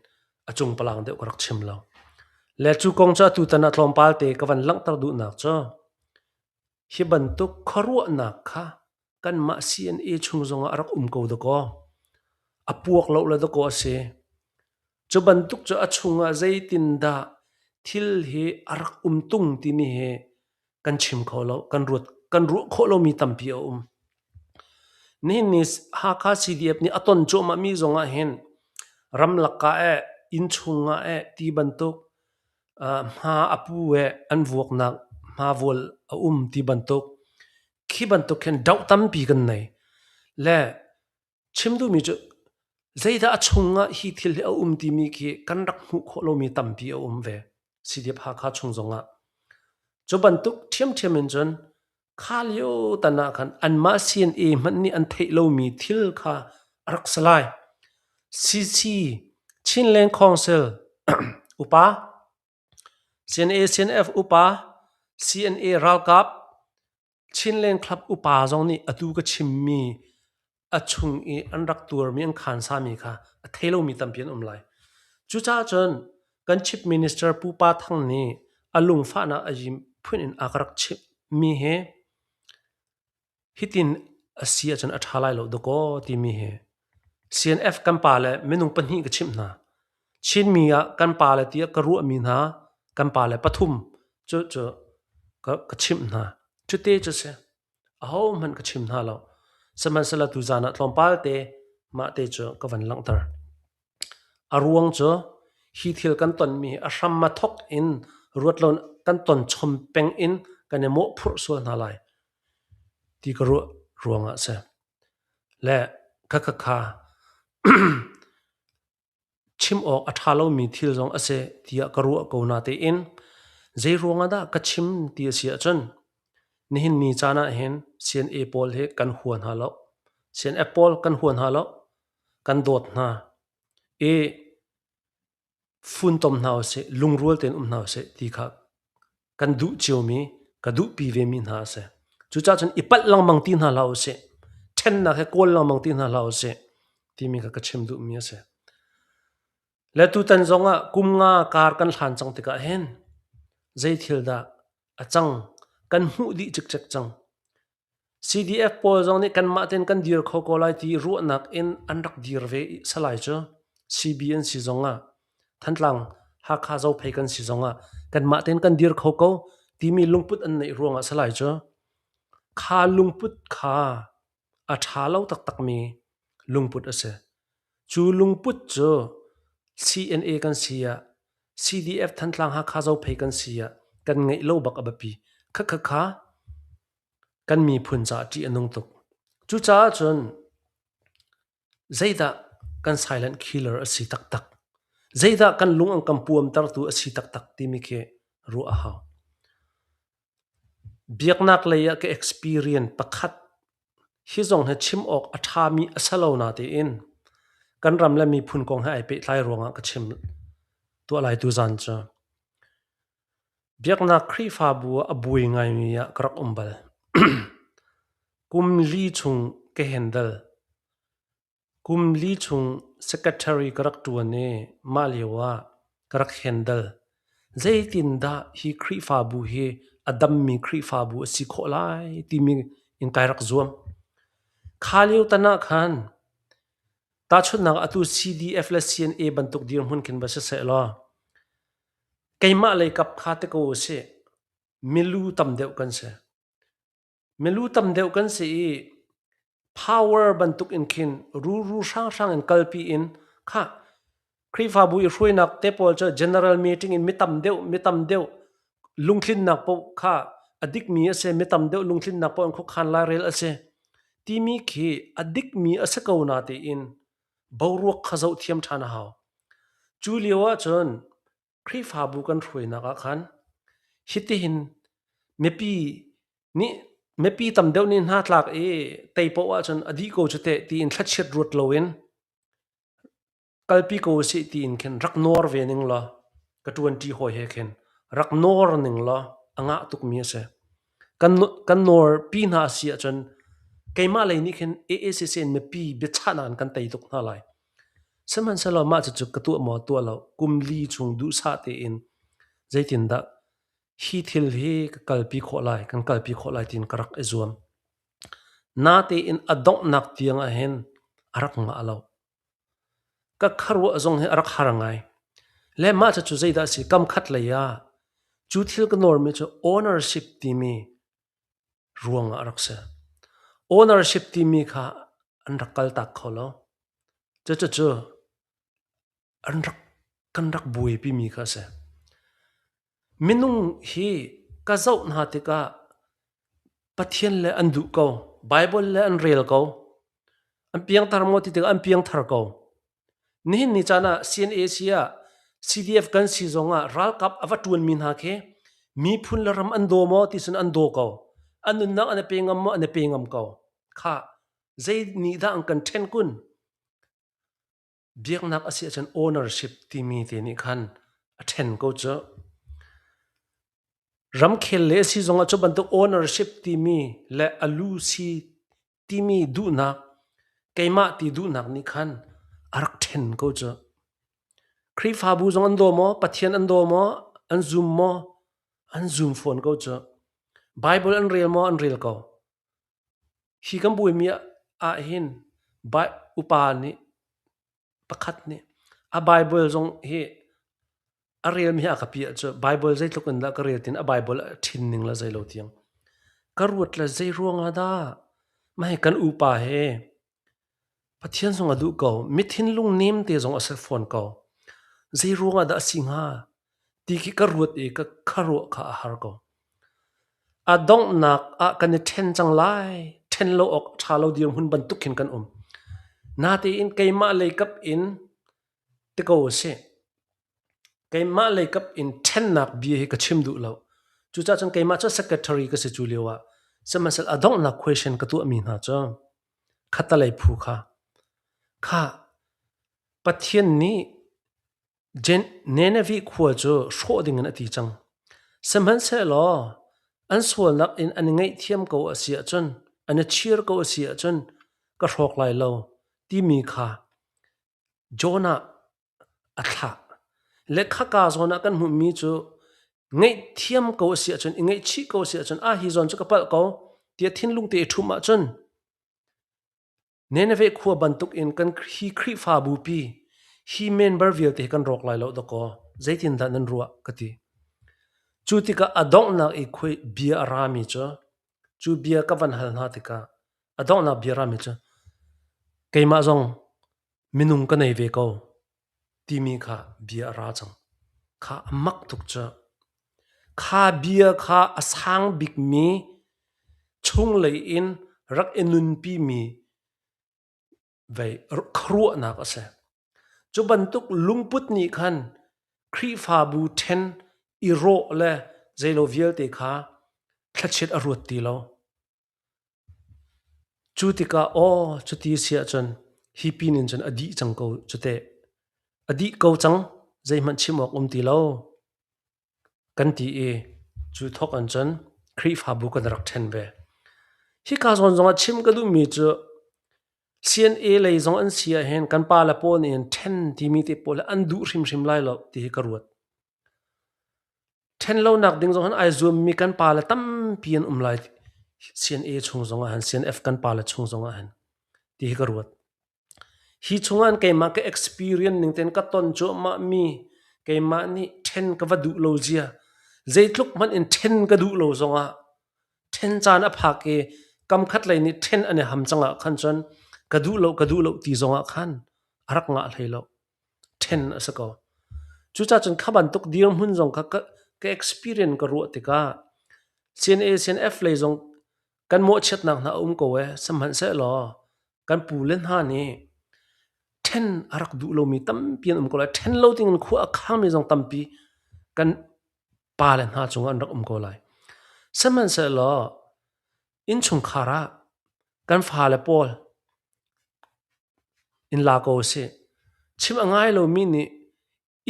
a cung palang deuh ka rak chim lo. Le cu kong cu atutan ah tlawmpal te ka van langhter duhnak cu hi bantuk khuaruahnak kha kanmah CNA chung zongah a rak um ko dakaw. A puak lo le dakaw a si. Cu bantuk cu a chungah zeitindah thil hi a rak um tung timi hi kan chim kho lo, kan ruat kan ruah khawh lomi tampi a um. Nihin ni Hakha CDF nih a ton cuahmahmi zongah hin ramlak ah eh, innchung ah eh ti bantuk hma a pu eh an vuaknak hma vual a um ti bantuk khi bantuk khin doh tampi kan nei. Le chim duhmi cu zeidah a chungah hi thil hi a um timi khi kan rak hmuh khawh lomi tampi a um ve. CDF Hakha chung zongah. Cu bantuk ṭhiamṭhiam in cun Kha lio tan ah khan anmah CNA hmanh nih an theih lomi thil kha a rak si lai. CC Chinland Council upa, CNA CNF upa, CNA ralkap, Chinland Club upa zong nih atu ka chimmi a chung i an rak tuarmi an khansami kha a thei lomi tampi an um lai. Cucaah cun kan Chief Minister Pu Pa Thang nih a lungfahnak a yim phun in a ka rak chimhmi hi hitin a si ahcun a ṭha lai lo dakaw timi hi CNF kan pa le minung pahnih ka chimh hna. Chinmi ah kan pa le tiah ka ruahmi hna kan pa le pathum cu cu ka chimh hna. Cute cu si. Ahohmanh ka chim hna lo. Sihmanhsehlaw tuzaan ah tlawmpal te mah te cu ka van langhter. A ruang cu hi thil kan tonmi hi a hram a thawk in ruat lo kan ton chom peng in kan i mawhphurh sual hna lai ti ka ruah ruangah a si. Le khakha Chim awk a ṭha lomi thil zong a si tiah ka ruah ko natein zei ruangah dah ka chim ti a si ahcun nihin ni caan ah hin CNA pawl hi kan hua hna lo. CNF pawl kan hua hna lo. Kan dawt hna. I funtom hna usih, lungrual tein um hna usih ti kha kan duh ciomi, ka duhpi vemi hna a si. Cucaah cun i palh lengmang ti hna hlah usih. Ṭhennak he kawl lengmang ti hna hlah usih timi kha ka chim duhmi a si. Le tutan zongah kum nga kar kan hlan cang tikah hin zei thil dah a cang kan hmuh dih cikcek cang. CDF pawl zong nih kanmah tein kan dir kho ko lai ti ruahnak in an rak dir ve i salai cu CB an si zongah Thantlang Hakha Zophei kan si zongah kanmah tein kan dir kho ko timi lungput an neih ruangah salai cu kha lungput kha a ṭha lo taktakmi lungput a si. Cu lungput cu CNA kan si ah CDF Thantlang Hakha Zophei kan si ah kan ngeih lo bak a biapi. Khakha kan miphun caah ṭih a nung tuk. Cucaah cun zeidah kan silent killer a si taktak? Zeidah kan lung an kan puamtertu a si taktak timi khi ruah a hau. Biaknak lei ah ka experience pakhat hi zong hi chim awk a ṭhami a si lo natein kan ram le miphun kong he ai pehtlai ruangah ka chim tuah lai tuzan cu. Biaknak Khrihfabu ah a buai ngaimi ah ka rak um bal. Kum li chung ka handle. Kum li chung secretary ka rak ṭuan i mah lio ah ka rak handle. Zeitindah hi Khrihfabu hi a dammi Khrihfabu a si khawh lai timi in kai rak zuam. Kha lio tan ah khan tahchunhnak atu CDF le CNA bantuk dirhmun khin va siseh law keimah lei kap kha te ko usih milu tam deuh kan si. Milu tam deuh kan si i power bantuk in khin ruru hranghrang in kalpi in kha Khrihfabu i hruainak te pawl cu general meeting in mi tam deuh mi tam deuh lungtlinnak paoh kha a dikmi a si mi tam deuh lungtlinnak paoh in khuakhan lairel a si timi khi a dikmi a si ko na tiin boruak kha zoh thiam ṭhan a hau. Cu lio ahcun Khrihfabu kan hruainak ah khan hitihin mipi nih mipi tam deuh nih hna tlak i tei poah ahcun a dih ko cu teh tiin thlachiat ruat loin kalpi ko usih tiin khin rak nawr ve ning law ka ṭuanṭi hawi he khin rak nawr ning law a ngah tukmi a si. Kan kan nawr pi hna a si ahcun keimah lei nih khin AACC in mipi biachahnak in kan tei tuk hna lai. Sihmanhsehlaw mah cucu ka tuah maw tuah lo kum li chung duhsah tein zeitindah hi thil hi ka kalpi khawh lai kan kalpi khawh lai tiin ka rak i zuam. Natein a donghnak tiang ah hin a rak ngah lo. Ka khuaruah zong hi a rak har ngai. Le mah cucu zeidah a si kam khat lei ah cu thil ka nawrmi cu ownership timi ruangah a rak si. Ownership timi kha an rak kaltak kho lo. Cucucu an rak kan rak buaipimi kha a si. Minung hi ka zoh hna tikah Pathian le an duh ko, Bible le an rel ko. An piangthar maw ti tikah an piangthar ko. Nihin ni caan ah CNAC ah CDF kan si zong ah ralkap a va ṭuanmi hna khi miphun le ram an daw maw ti cun an daw ko. An nunnak an i pe ngam maw? An i pe ngam ko. Khah, zei nih dah an kan ṭhen kun? Biaknak a si ahcun ownership timi te nih khan a ṭhen ko cu. Ramkhel le a si zongah cu bantuk ownership timi le a lu si timi duhnak, keimah ti duhnak nih khan a rak ṭhen ko cu. Khrihfabu zong an daw maw? Pathian an daw maw? An zum maw? An zum fawn ko cu. Bible an rel maw? An rel ko. Hi kan buaimi ahhin upa nih pakhat nih a Bible zong hi a relmi hi a ka piah cu Bible zeitluk in dah ka rel tiin a Bible a ṭhin ning le zeilo tiang ka ruat le zei ruangah dah mah hi kan upa he Pathian zong a duh ko mi thinlung nem te zong a si fawn ko zei ruangah dah a si hnga ti khi ka ruat i ka khuaruah kha a har ko. A donghnak ah kan i ṭhen cang lai. Ṭhen lo awk ṭha lo dirhmun bantuk khin kan um. Natein keimah lei kap in ti ko a si. Keimah lei kap in ṭhennak bia hi ka chim duh lo. Cucaah cun keimah cu secretary ka si cu lio ah sihmanhsehlaw a donghnak question ka tuahmi hna cu khattalei phu kha kha Pathian nih Nineveh khua cu hrawh dingin a ti cang. Sihmanhsehlaw an sualnak in an i ngaihthiam ko a si ahcun, an i chir ko a si ahcun ka hrawk lai lo timi kha Jonah a thlah. Le khaka zawn ah kan hmuhmi cu ngaihthiam ko a si ahcun, i ngaihchih ko a si ahcun, ah hi zawn cu ka palh ko tiah thinlung te i ṭhumh ahcun Nineveh khua bantukin kan hi Khrihfabu pi hi member vialte hi kan rawk lai lo dakaw zeitindah nan ruah ka ti. Cu tikah a donghnak i khui bia a rami cu cu bia ka van hal hna tikah a donghnak bia rami cu keimah zong minung ka nei ve ko timi kha bia a ra cang. Kha a mak tuk cu. Kha bia kha a sang bikmi chunglei in rak i nunpimi vei khuaruahnak a si. Cu bantuk lungput nih khan Khrihfabu ṭhen i rawh le zeilo vialte kha thlachiat a ruat ti lo. Cu tikah aw cuti si ahcun hi pin in cun a dih cang ko cu teh. A dih ko cang, zeihmanh chim awk um ti lo kan ti i cu thawk in cun Khrihfabu kan rak ṭhen ve. Hika zawn zongah chim ka duhmi cu CNA lei zong an si ahhin kan pale pawl nih hin ṭhen timi te pawl hi an duh hrimhrim lai lo ti hi ka ruat. Ṭhen lonak ding zong hin ai zuammi kan pale tampi an um lai CNA chung zongah hin CNF kan pale chung zongah hin ti hi ka ruat. Hi chungah keimah ka experience ning tein ka ton cuahmah mi keimah nih ṭhen ka va duh lo zia zeitluk hmanh in ṭhen ka duh lo zongah ṭhen caan a phak i kam khat lei nih ṭhen an i ham cang ah khan cun ka duh lo ka duh lo ti zongah khan a rak ngah hlei lo. Ṭhen a si ko. Cucaah cun kha bantuk dirhmun zong kha ka, ka experience ka ruah tikah CNA CNF lei zong kan mawhchiatnak hna a um ko ee. Sihmanhsehlaw kan pu le hna nih ṭhen a rak duh lomi tampi an um ko lai. Ṭhen lo dingin khua a khangmi zong tampi kan pa le hna cungah an rak um ko lai. Sihmanhsehlaw innchungkhar ah kan fale pawl in la ko usih. Chim a ngai lomi nih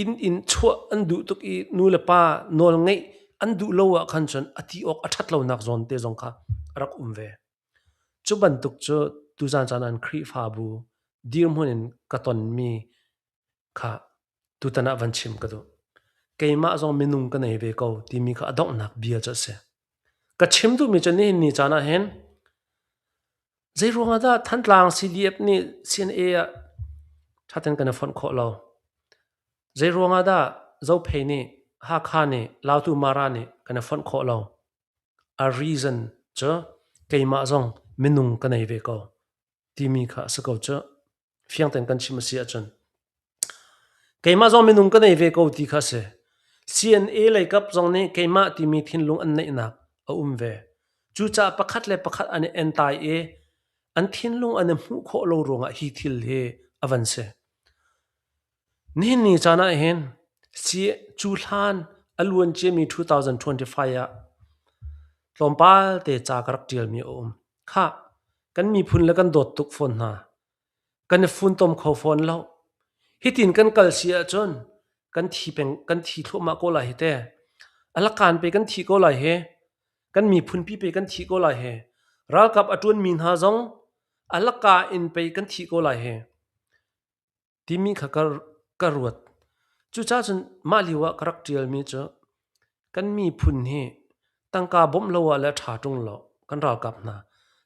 inn in chuah an duh tuk i nu le pa nawl ngeih an duh lo ah khan cun a ti awk a ṭhat lonak zawn te zong kha a rak um ve. Cu bantuk cu tuzan caan an Khrihfabu dirhmun in ka tonmi kha tutan ah van chim ka duh. Keimah zong minung ka nei ve ko timi kha a donghnak bia cu a si. Ka chim duhmi cu nihin ni caan ah hin zei ruangah dah Thantlang CDF nih CNA ah ṭhaten kan i fonh khawh lo? Zei ruangah dah Zophei nih Hakha nih Lautu Mara nih kan i fonh khawh lo? A reason cu keimah zong minung ka nei ve ko timi kha a si ko cu. Fiang tein kan chim a si ahcun keimah zong minung ka nei ve ko ti kha a si. CNA lei kap zong nih keimah timi thinlung an neihnak a um ve. Cucaah pakhat le pakhat an i entai i an thinlung an i hmuh khawh lo ruangah hi thil hi a van si. Nihin ni caan ah hin cu hlan a luan ciami 2025 ah. Tlawmpal te ca ka rak ṭialmi a um. Khah, kan miphun le kan dawt tuk fawn hna. Kan i funtom kho fawn lo. Hitin kan kal si ahcun kan thi peng kan thi thluahmah ko lai hi te. Alakan pe kan thi ko lai hi. Kan miphun pi pe kan thi ko lai hi. Ralkap a ṭuanmi hna zong alaka in pei kan thi ko lai hi. Timi kha ka ruat. Cucaah cun mah lio ah ka rak ṭialmi cu kan miphun hi tangka bawmh lo ah le a ṭha ṭung lo kan ralkap hna.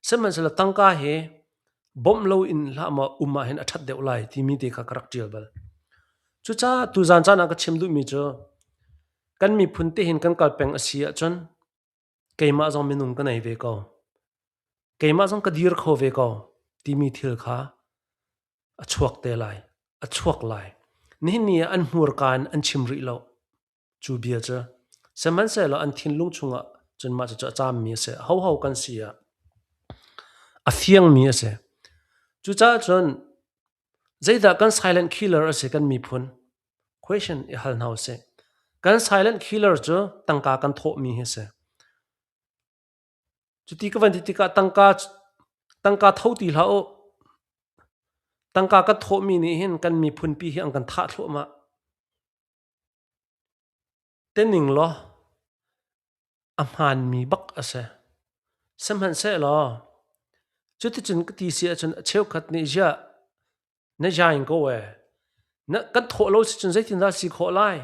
Sihmanhsehlaw tangka hi bawmh lo in hlah maw um ahhin a ṭhat deuh lai timi te kha ka rak ṭial bal. Cucaah tuzaan caan ah ka chim duhmi cu kan miphun te hin kan kal peng a si ahcun keimah zong minung ka nei ve ko. Keimah zong ka dir kho ve ko timi thil kha a chuak te lai, a chuak lai. Nihin ni ah an hmurka in an chim rih lo. Cu bia cu sihmanhsehlaw an thinlung chungah cun mah cucu a caammi a si. Hoho kan si ah a fiangmi a si. Cucaah cun zeidah kan silent killer a si kan miphun? Question i hal hna usih. Kan silent killer cu tangka kan thawhmi hi a si. Cuti ka van ti tikah tangka tho ti hlah u. Tangka kan thawhmi nih hin kan miphunpi hi an kan thah thluahmah. Tening law a hmaanmi bak a si. Sihmanhsehlaw cuticun ka ti si ahcun a cheukhat nih ziah na jaing ko ee. Na kan thawh lo si cun zeitindah si khawh lai?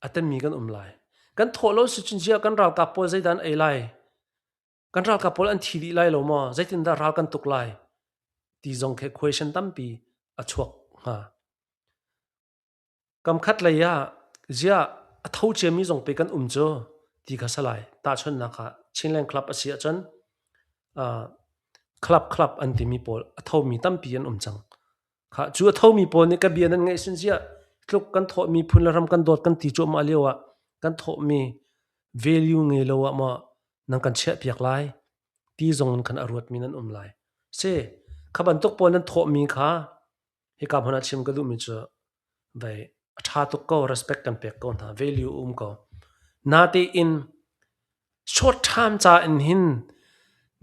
A temi kan um lai. Kan thawh lo si cun ziah kan ralkap pawl zeidah an ei lai? Kan ralkap pawl an thi dih lai lo maw? Zeitindah ral kan tuk lai? Ti zong khi question tampi a chuak hnga. Kamkhat lei ah ziah a tho ciami zong pe kan um cu ti kha salai. Tahchunhnak ah Chinland Club a si ahcun club club an timi pawl a thomi tampi an um cang. Kha cu a thomi pawl nih ka bia nan ngaih sin ziah tluk kan thawhmi phun le ram kan dawt kan ti cuahmah lio ah kan thawhmi value ngei lo ah maw nan kan chiahpiak lai ti zong in khan a ruatmi nan um lai. Si, kha bantuk pawl nan thawhmi kha hika hmun ah chim ka duhmi cu vei a ṭha tuk ko respect kan pek ko hna value um ko. Natein short term ca in hin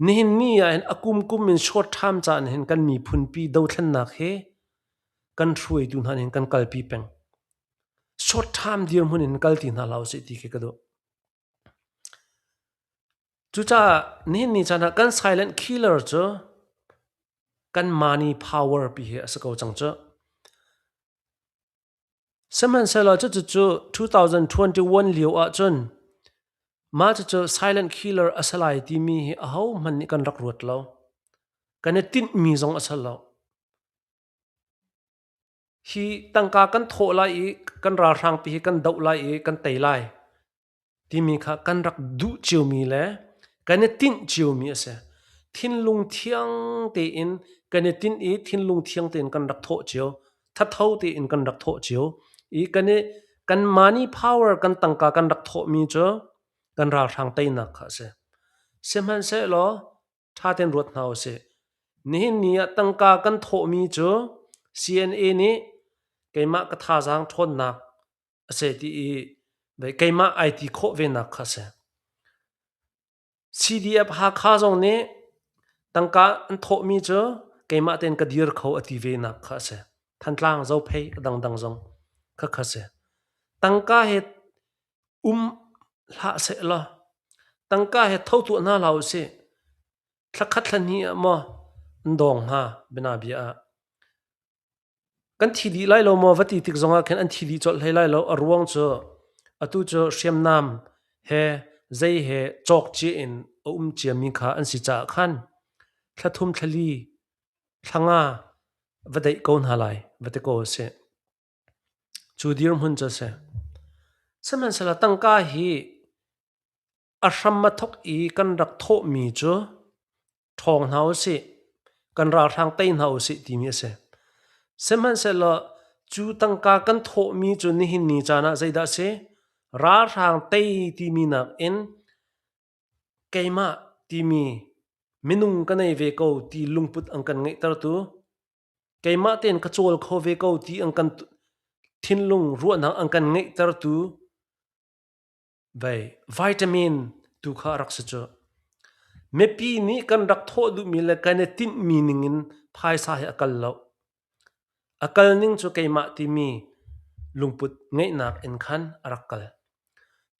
nihin ni ah hin a kum kum in short term ca in hin kan miphunpi dothlennak hi kan hruaitu hna nih hin kan kalpi peng. Short term dirhmun in kal ti hna hlah usih ti khi ka duh. Cucaah nihin ni caan ah kan silent killer cu kan money power pi hi a si ko cang cu. Sihmanhsehlaw cucu 2021 lio ahcun mah cucu silent killer a si lai timi hi ahohmanh nih kan rak ruat lo. Kan i tinhmi zong a si lo. Hi tangka kan thawh lai i kan ralhrangpi hi kan doh lai i kan tei lai. Timi kha kan rak duh ciomi le kan i tinh ciomi a si. Thinlung thiang tein kan i tinh i thinlung thiang tein kan rak thawh cio. Thatho tein kan rak thawh cio. I kan i kan money power kan tangka kan rak thawhmi cu kan ralhrang teinak kha a si. Sihmanhsehlaw ṭha tein ruat hna usih. Nihin ni ah tangka kan thawhmi cu CNA nih keimah ka thazaang ṭhawnnak a si ti i keimah ai ti khawh venak kha a si. CDF Hakha zong nih tangka an thawhmi cu keimah tein ka dir kho a ti venak kha a si. Thantlang, Zophei a dangdang zong kha kha si. Tangka he um hlah sehlaw tangka he tho tuah hna hlah usih. Thlakhat thlahnih ah maw an dawng hnga bianabia ah. Kan thi dih lai lo maw va ti tik zongah khin an thi dih colh hlei lai lo. A ruang cu atu cu hriamnam he zei he cawk cia in a um ciami kha an si caah khan thla thum thla li thla nga va deih ko hna lai va ti ko usih. Cu dirhmun cu a si. Sihmanhsehlaw tangka hi a hram a thawk i kan rak thawhmi cu ṭhawng hna usih, kan ralhrang tei hna usih timi a si. Sihmanhsehlaw cu tangka kan thawhmi cu nihin ni caan ah zeidah a si? Ralhrang tei timi nakin keimah timi minung ka nei ve ko ti lungput an kan ngeihtertu, keimah tein ka cawl kho ve ko ti an kan thinlung ruahnak an kan ngeihtertu Vei, vitamin tu kha a rak si cu. Mipi nih kan rak thawh duhmi le kan i tinhmi ningin phaisa hi a kal lo. A kal ning cu keimah timi lungput ngeihnak in khan a rak kal.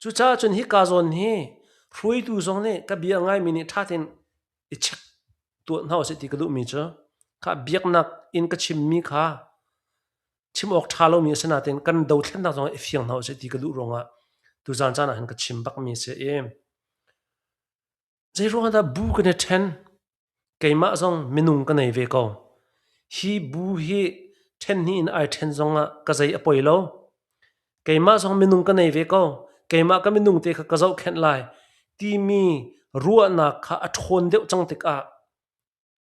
Cucaah cun hika zawn hi hruaitu zong nih ka bia ngaimi nih ṭha tein i check tuah hna usih ti ka duhmi cu kha biaknak in ka chimmi kha chim awk ṭha lomi a si nain kan dothlennak zong i fiang hna usih ti ka duh ruangah tuzaan caan ah hin ka chim bakmi a si i Zeiruang ah dah bu kan i ṭhen? Keimah zong minung ka nei ve ko. Hi bu hi ṭhen hnih in ai ṭhen zongah ka zei a poi lo. Keimah zong minung ka nei ve ko. Keimah ka minung te kha ka zohkhenh lai timi ruahnak kha a ṭhawn deuh cang tikah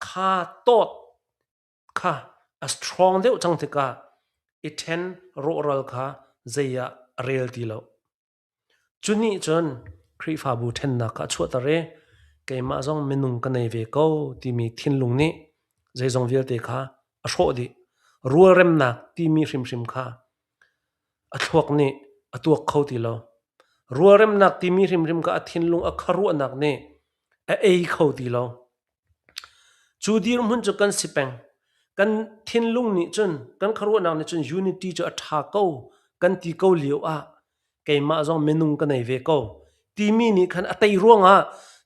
kha tawt kha a strong deuh cang tikah i ṭhen rawhral kha zei ah a rel ti lo. Cu nih cun Khrihfabu ṭhennak kha a chuahter i keimah zong minung ka nei ve ko timi thinlung nih zeizong vialte kha a hrawh dih. Rualremnak timi hrimhrim kha a thluak nih a tuak kho ti lo. Rualremnak timi hrimhrim kha a thinlung a khuaruahnak nih a ei kho ti lo. Cu dirhmun cu kan si peng. Kan thinlung nih cun, kan khuaruahnak nih cun unity cu a ṭha ko kan ti ko lio ah keimah zong minung ka nei ve ko timi nih khan a tei ruangah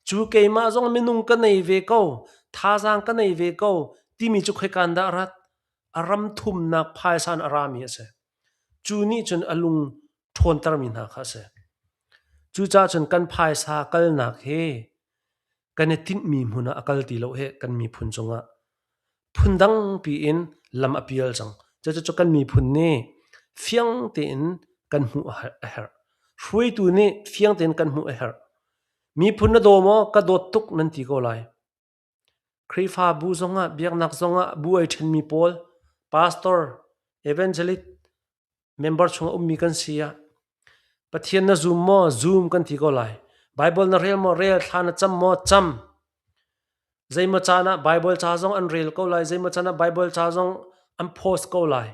cu keimah zong minung ka nei ve ko, thazaang ka nei ve ko timi cu khoikan dah a rat? A ram thumnak phaisa in a rami a si. Cu nih cun a lung ṭhawntermi hna kha a si. Cucaah cun kan phaisa kalnak hi kan i tinhmi hmun ah a kal ti lo hi kan miphun cungah phundang piin lam a pial cang. Cucu kan miphun nih fiang tein kan hmuh a herh. Hruaitu nih fiang tein kan hmuh a herh. Miphun na daw maw? Ka dawt tuk nan ti ko lai. Khrihfabu zongah, biaknak zongah bu ai ṭhenmi pawl, pastor, evangelist, member chungah ummi kan si ah Pathian na zum maw? Zum kan ti ko lai. Bible na rel maw? Rel. Thla na cam maw? Cam. Zeimaw caan ah Bible ca zong an rel ko lai. Zeimaw caan ah Bible ca zong an post ko lai.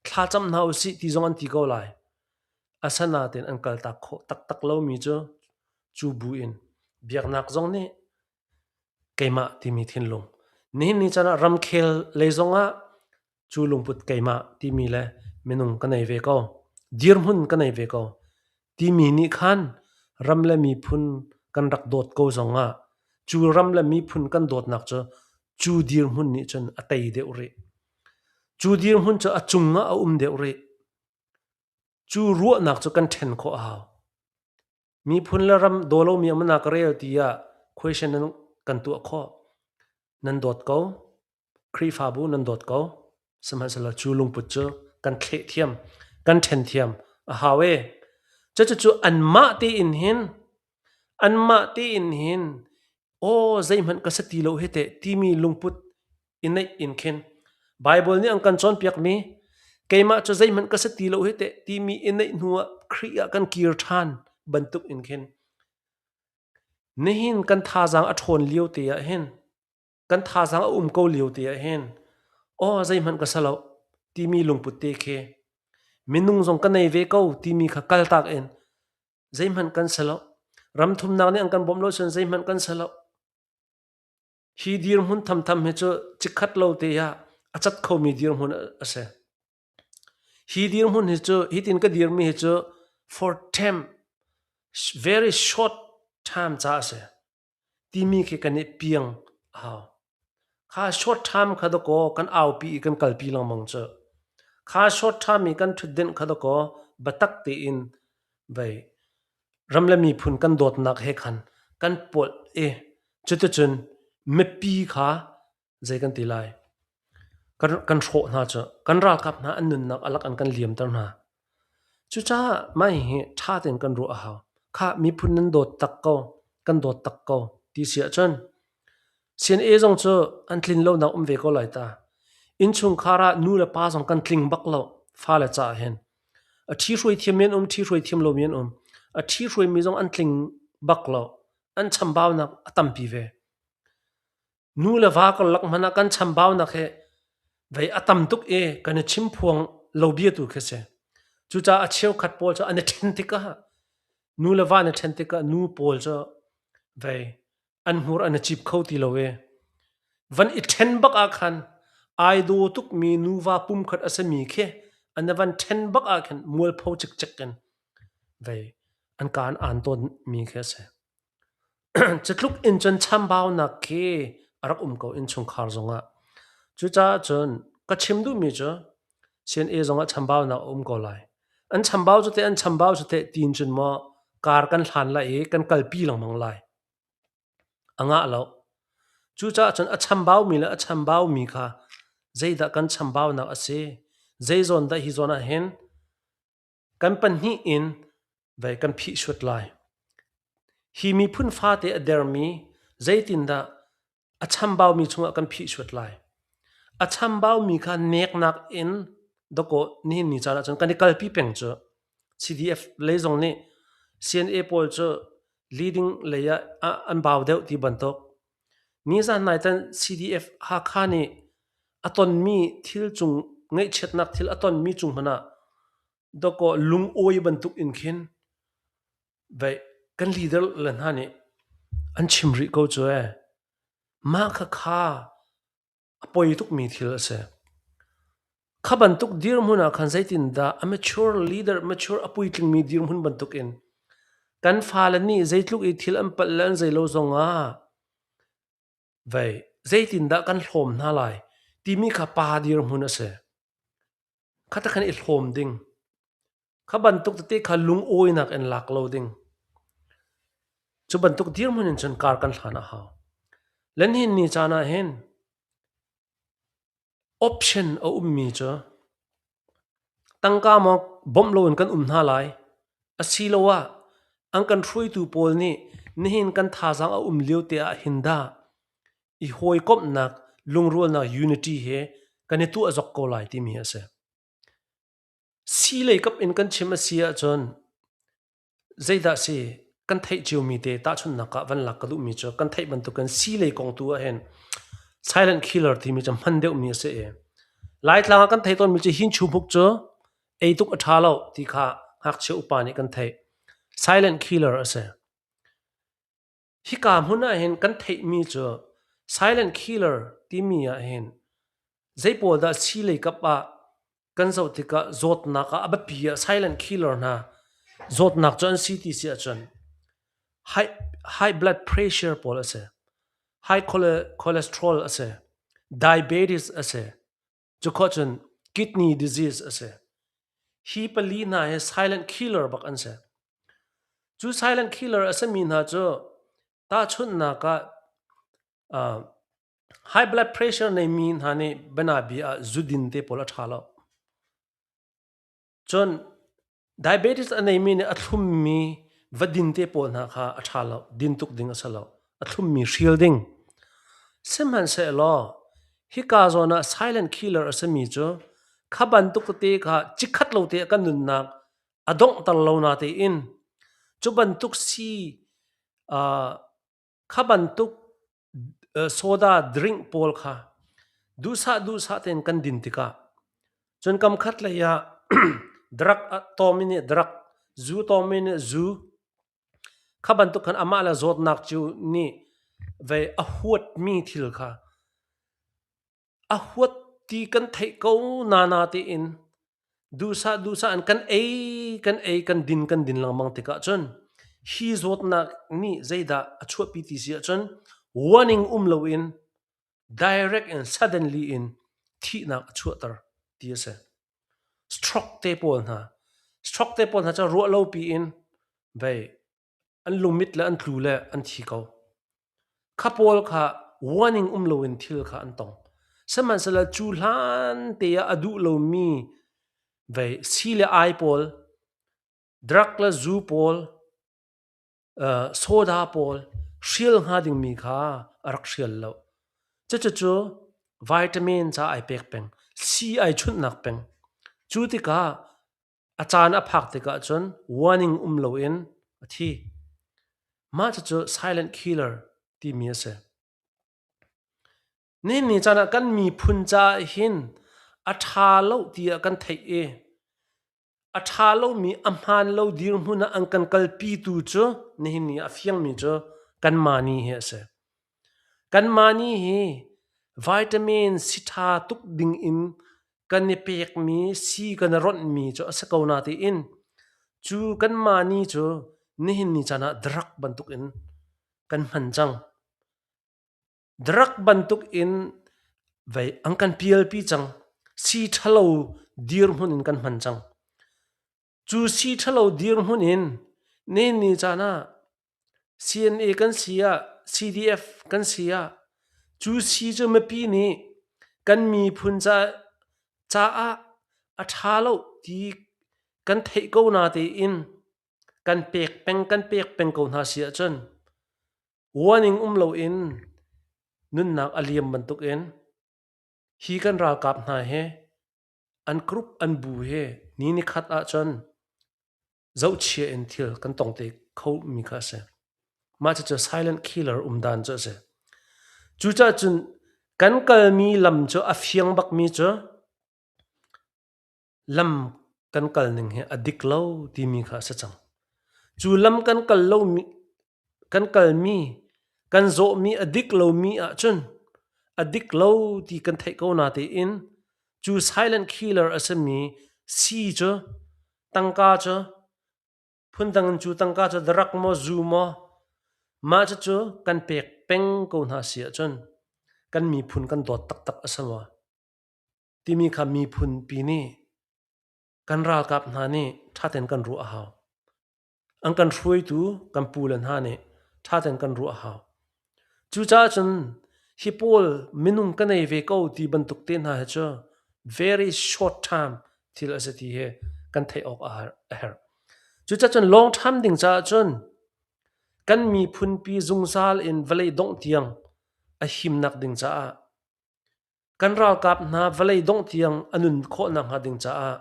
Thla cam hna usih ti zong an ti ko lai. Asanain an kaltak khawh taktak lomi cu cu bu in biaknak zong nih keimah timi thinlung. Nihin ni caan ah ramkhel lei zongah cu lungput keimah timi le minung ka nei ve ko, dirhmun ka nei ve ko timi nih khan ram le miphun kan rak dawt ko zongah cu ram le miphun kan dawtnak cu cu dirhmun nih cun a tei deuh rih. Cu dirhmun cu a cungah a um deuh rih. Cu ruahnak cu kan ṭhen khawh a hau. Miphun le ram daw lomi a mana ka rel tiah question nan kan tuah khawh. Nan dawt ko. Khrihfabu nan dawt ko. Sihmanhsehlaw cu lungput cu kan thleh thiam, kan ṭhen thiam a hau ee. Cucu anmah tein hin, anmah tein hin aw zeihmanh ka si ti lo hi teh timi lungput i neih in khin Bible nih an kan cawnpiakmi keimah cu zeihmanh ka si ti lo hi teh timi i neih hnu ah Khrih ah kan kir ṭhan bantuk in khin nihin kan thazaang a ṭhawn lio te ah hin kan thazaang a um ko lio te ah hin aw zeihmanh ka si lo timi lungput te khi minung zong ka nei ve ko timi kha kaltak in zeihmanh kan si lo ram thumnak nih an kan bawmh lo cun zeihmanh kan si lo Hi dirhmun thamtham hi cu chikkhat lo te ah a cat khomi dirhmun a si. Hi dirhmun hi cu hitin ka dirmi hi cu for temp very short time ca a si timi khi kan i piang a hau. Kha short time kha dakaw kan aupi i kan kalpi lengmang cu. Kha short time i kan ṭhutdenh kha dakaw biatak tein vei ram le miphun kan dawtnak he khan kan pawlh i cuticun mipi kha zei kan ti lai kan hrawh hna cu kan ralkap hna an nunnak alak an kan liamter hna. Cucaah mah hihi ṭha tein kan ruah a hau. Khah miphun nan dawt tak ko, kan dawt tak ko ti si ahcun CNA zong cu an tlin lonak um ve ko lai ta. Innchungkhar ah nu le pa zong kan tling bak lo fale caah hin. A ṭhihruai thiammi an um, ṭhihruai thiam lomi an um. A ṭhihruaimi zong an tling bak lo. An chambaunak a tampi ve. Nu le va karlak hmanh ah kan chambaunak hi vei a tam tuk i kan i chimphuang lo bia tu khi si. Cucaah a cheukhat pawl cu an i ṭhen tikah nu le va an i ṭhen tikah nu pawl cu Vei an hmur an i cip kho ti lo i van i ṭhen bak ah khan ai daw tukmi nuva pumkhat a simi khi an i van ṭhen bak ah khin mualpho cikcek in vei an ka an aan tawnmi khi a si. Cutluk in cun chambaunak khi a rak um ko innchungkhar zongah. Cucaah cun ka chim duhmi cu CNA zongah chambaunak a um ko lai. An chambau cu teh an chambau cu teh tiin cun maw kar kan hlan lai i kan kalpi lengmang lai. A ngah lo. Cucaah cun a chambaumi le a chambaumi kha zeidah kan chambaunak a si? Zei zawn dah hi zawn ah hin kan pahnih in vei kan phih suat lai. Hi miphun fate a dermi zeitindah a chambaumi chungah kan phih suat lai. A chambaumi kha neknak in dawkaw nihin ni caan ahcun kan i kalpi peng cu CDF lei zong nih CNA pawl cu leading lei ah an bau deuh ti bantuk. Nizan nai tan CDF Hakha nih a tonmi thil cung ngaihchiatnak thil a tonmi cung hmanh ah dawkaw lungawi bantuk in khin Vei kan leader le hna nih an chim rih ko cu ee. Mah khakha a poi tukmi thil a si. Kha bantuk dirhmun ah khan zeitindah a mature leader, mature a puitlingmi dirhmun bantukin kan fale nih zeitluk i thil an palh le an zei lo zongah vei zeitindah kan hlawm hna lai timi kha pa dirhmun a si. Kha khan i hlawm ding. Kha bantuk tete kha lungawinak in lak lo ding. Cu bantuk dirhmun in cun kar kan hlan a hau. Le nihin ni caan ah hin option a ummi cu tangka maw bawmh loin kan um hna lai asiloah an kan hruaitu pawl nih nihin kan thazaang a um lio te ah hin dah i hawikomhnak lungrualnak unity he kan i tuah zok ko lai timi a si. Sii lei kap in kan chim a si ahcun zeidah si kan theih ciomi te tahchunhnak ah van lak ka duhmi cu kan theih bantukin sii lei kong tu ahhin silent killer timi cu hman deuhmi a si i Laitlang ah kan theih tawnmi cu hinchumhuk cu ei tuk a ṭha lo ti kha ngakchia upa nih kan theih. Silent killer a si. Hika hmun ahhin kan theihmi cu silent killer timi ahhin zei pawl dah sii lei kap ah kan zoh tikah zawtnak ah a biapi ah silent killer hna zawtnak cu an si ti si ahcun high, high blood pressure pawl a si, high cholesterol a si, diabetes a si, cu khawh cun kidney disease a si. Hi pali hna hi silent killer bak an si. Cu silent killer a simi hna cu tahchunhnak ah uh, high blood pressure neimi hna nih bianabi ah zudin te pawl a ṭha lo. Cun diabetes a neimi nih a thlummi va din te pawl hna kha a ṭha lo, din tuk ding a si lo. A thlummi hrial ding. Sihmanhsehlaw hika zawn ah silent killer a simi cu kha bantuk tete kha cikhat lo te kan nunnak a donghter lo na tein cu bantuk sii uh, kha bantuk soda drink pawl kha duhsah duhsah tein kan din tikah cun kam khat lei ah drug tawmi nih drug zu tawmi nih zu kha bantuk khan amah le zawtnak cu nih vei a huatmi thil kha A huat ti kan theih ko nana tiin duhsah duhsah in kan ei kan ei kan din kan din lengmang tikah cun hi zawtnak nih zeidah a chuahpi ti si ahcun warning um loin direct in suddenly in thihnak a chuahter ti a si. Stroke te pawl hna stroke te pawl hna cu ruah lo piin vei an lungmit le an tlu le an thi ko. Kha pawl kha warning um loin thil kha an tong. Sihmanhsehlaw cu hlan te ah a duh lomi vei si le ai pawl, drug le zu pawl, soda pawl hrial hnga dingmi kha a rak hrial lo. Cucucu vitamin ca ai pek peng, sii ai chunhnak peng. Cu tikah A caan a phak tikah cun warning um loin a thi. Mah cucu silent killer timi a si. Nihin ni caan ah kan miphun caah hin a ṭha lo tiah kan theih i a ṭha lomi a hmaan lo dirhmun ah an kan kalpitu cu nihin ni ah a fiangmi cu Kanmah ni hi a si. Kanmah ni hi vitamin si ṭha tuk ding in kan i pekmi si kan i ronhmi cu a si ko natein cu kanmah ni cu nihin ni caan ah drug bantuk in kan hman cang. Drug bantuk in vei an kan pialpi cang. Si ṭhalo dirhmun in kan hman cang. Cu si ṭhalo dirhmun in nihin ni caan ah CNA kan si ah, CDF kan si ah, cu si cu mipi nih kan miphun caah a ṭha lo ti kan theih ko na tein kan pek peng kan pek peng ko hna si ahcun warning um loin nunnak a liam bantukin hi kan ralkap hna hi an group an bu hi ni nikhat ahcun zohchia in thil kan tong te kho mi kha a si. Mah cucu silent killer um dan cu a si. Cucaah cun kan kalmi lam cu a fiang bakmi cu lam kan kal ning hi a dik lo timi kha a si cang. Cu lam kan kal lomi kan kalmi kan zawhmi a dik lomi ahcun a dik lo ti kan theih ko na tein cu silent killer a simi sii cu tangka cu phundang in cu tangka cu drug maw zu maw mah cucu kan pek peng ko hna si ahcun kan miphun kan dawt taktak a si maw timi kha miphun pi nih kan ralkap hna nih ṭha tein kan ruah a hau. An kan hruaitu kan pule hna nih ṭha tein kan ruah a hau. Cucaah cun hi pawl minung ka nei ve ko ti bantuk te hna hi cu very short time thil a si ti hi kan theih awk a herh. Cucaah cun long term ding caah cun kan miphunpi zungzal in vawlei dongh tiang a himnak ding caah Kan ralkap hna vawlei dongh tiang a nun khawh nakhnga ding caah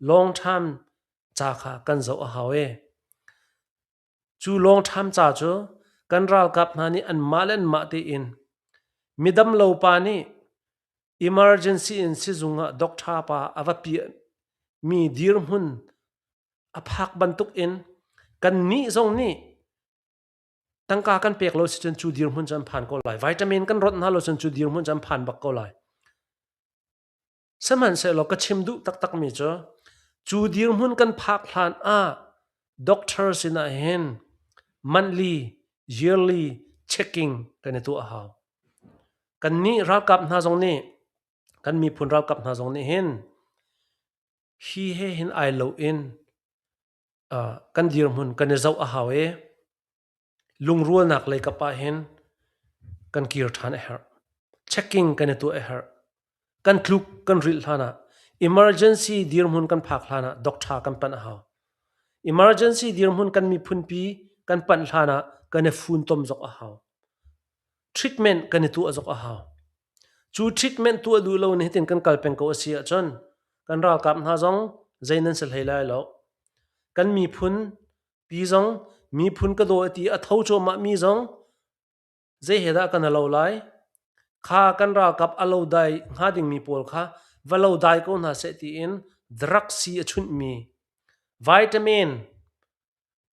long term ca kha kan zoh a hau i cu long term ca cu kan ralkap hna nih anmah le anmah tein midamlo pa nih emergency in sizung ah doctor pa a va piah mi dirhmun a phak bantuk in kannih zong nih Tangka kan pek lo si cun cu dirhmun cu an phan ko lai. Vitamin kan rawnh hna lo cun cu dirhmun cu an phan bak ko lai. Sihmanhsehlaw ka chim duh taktakmi cu cu dirhmun kan phak hlan ah doctor sinah hin monthly, yearly checking kan i tuah a hau. Kannih ralkap hna zong nih kan miphun ralkap hna zong nih hin hi he hin ai lo in kan dirhmun kan i zoh a hau i lungrualnak lei kap ah hin kan kir ṭhan a herh. Checking kan i tuah a herh. Kan tluk kan rilh hlan ah emergency dirhmun kan phak hlan ah doctor kan panh a hau. Emergency dirhmun kan miphunpi kan panh hlan ah kan i funtom zok a hau. Treatment kan i tuah zok a hau. Cu treatment tuah duh lo in hitin kan kal peng ko a si ahcun kan ralkap hna zong zei nan si hlei lai lo. Kan miphun pi zong miphun ka daw ti a tho cuahmah mi zong zei he dah kan alo lai? Kha kan ralkap a lo dai hnga dingmi pawl kha va lo dai ko hna seh tiin drug si a chunhmi vitamin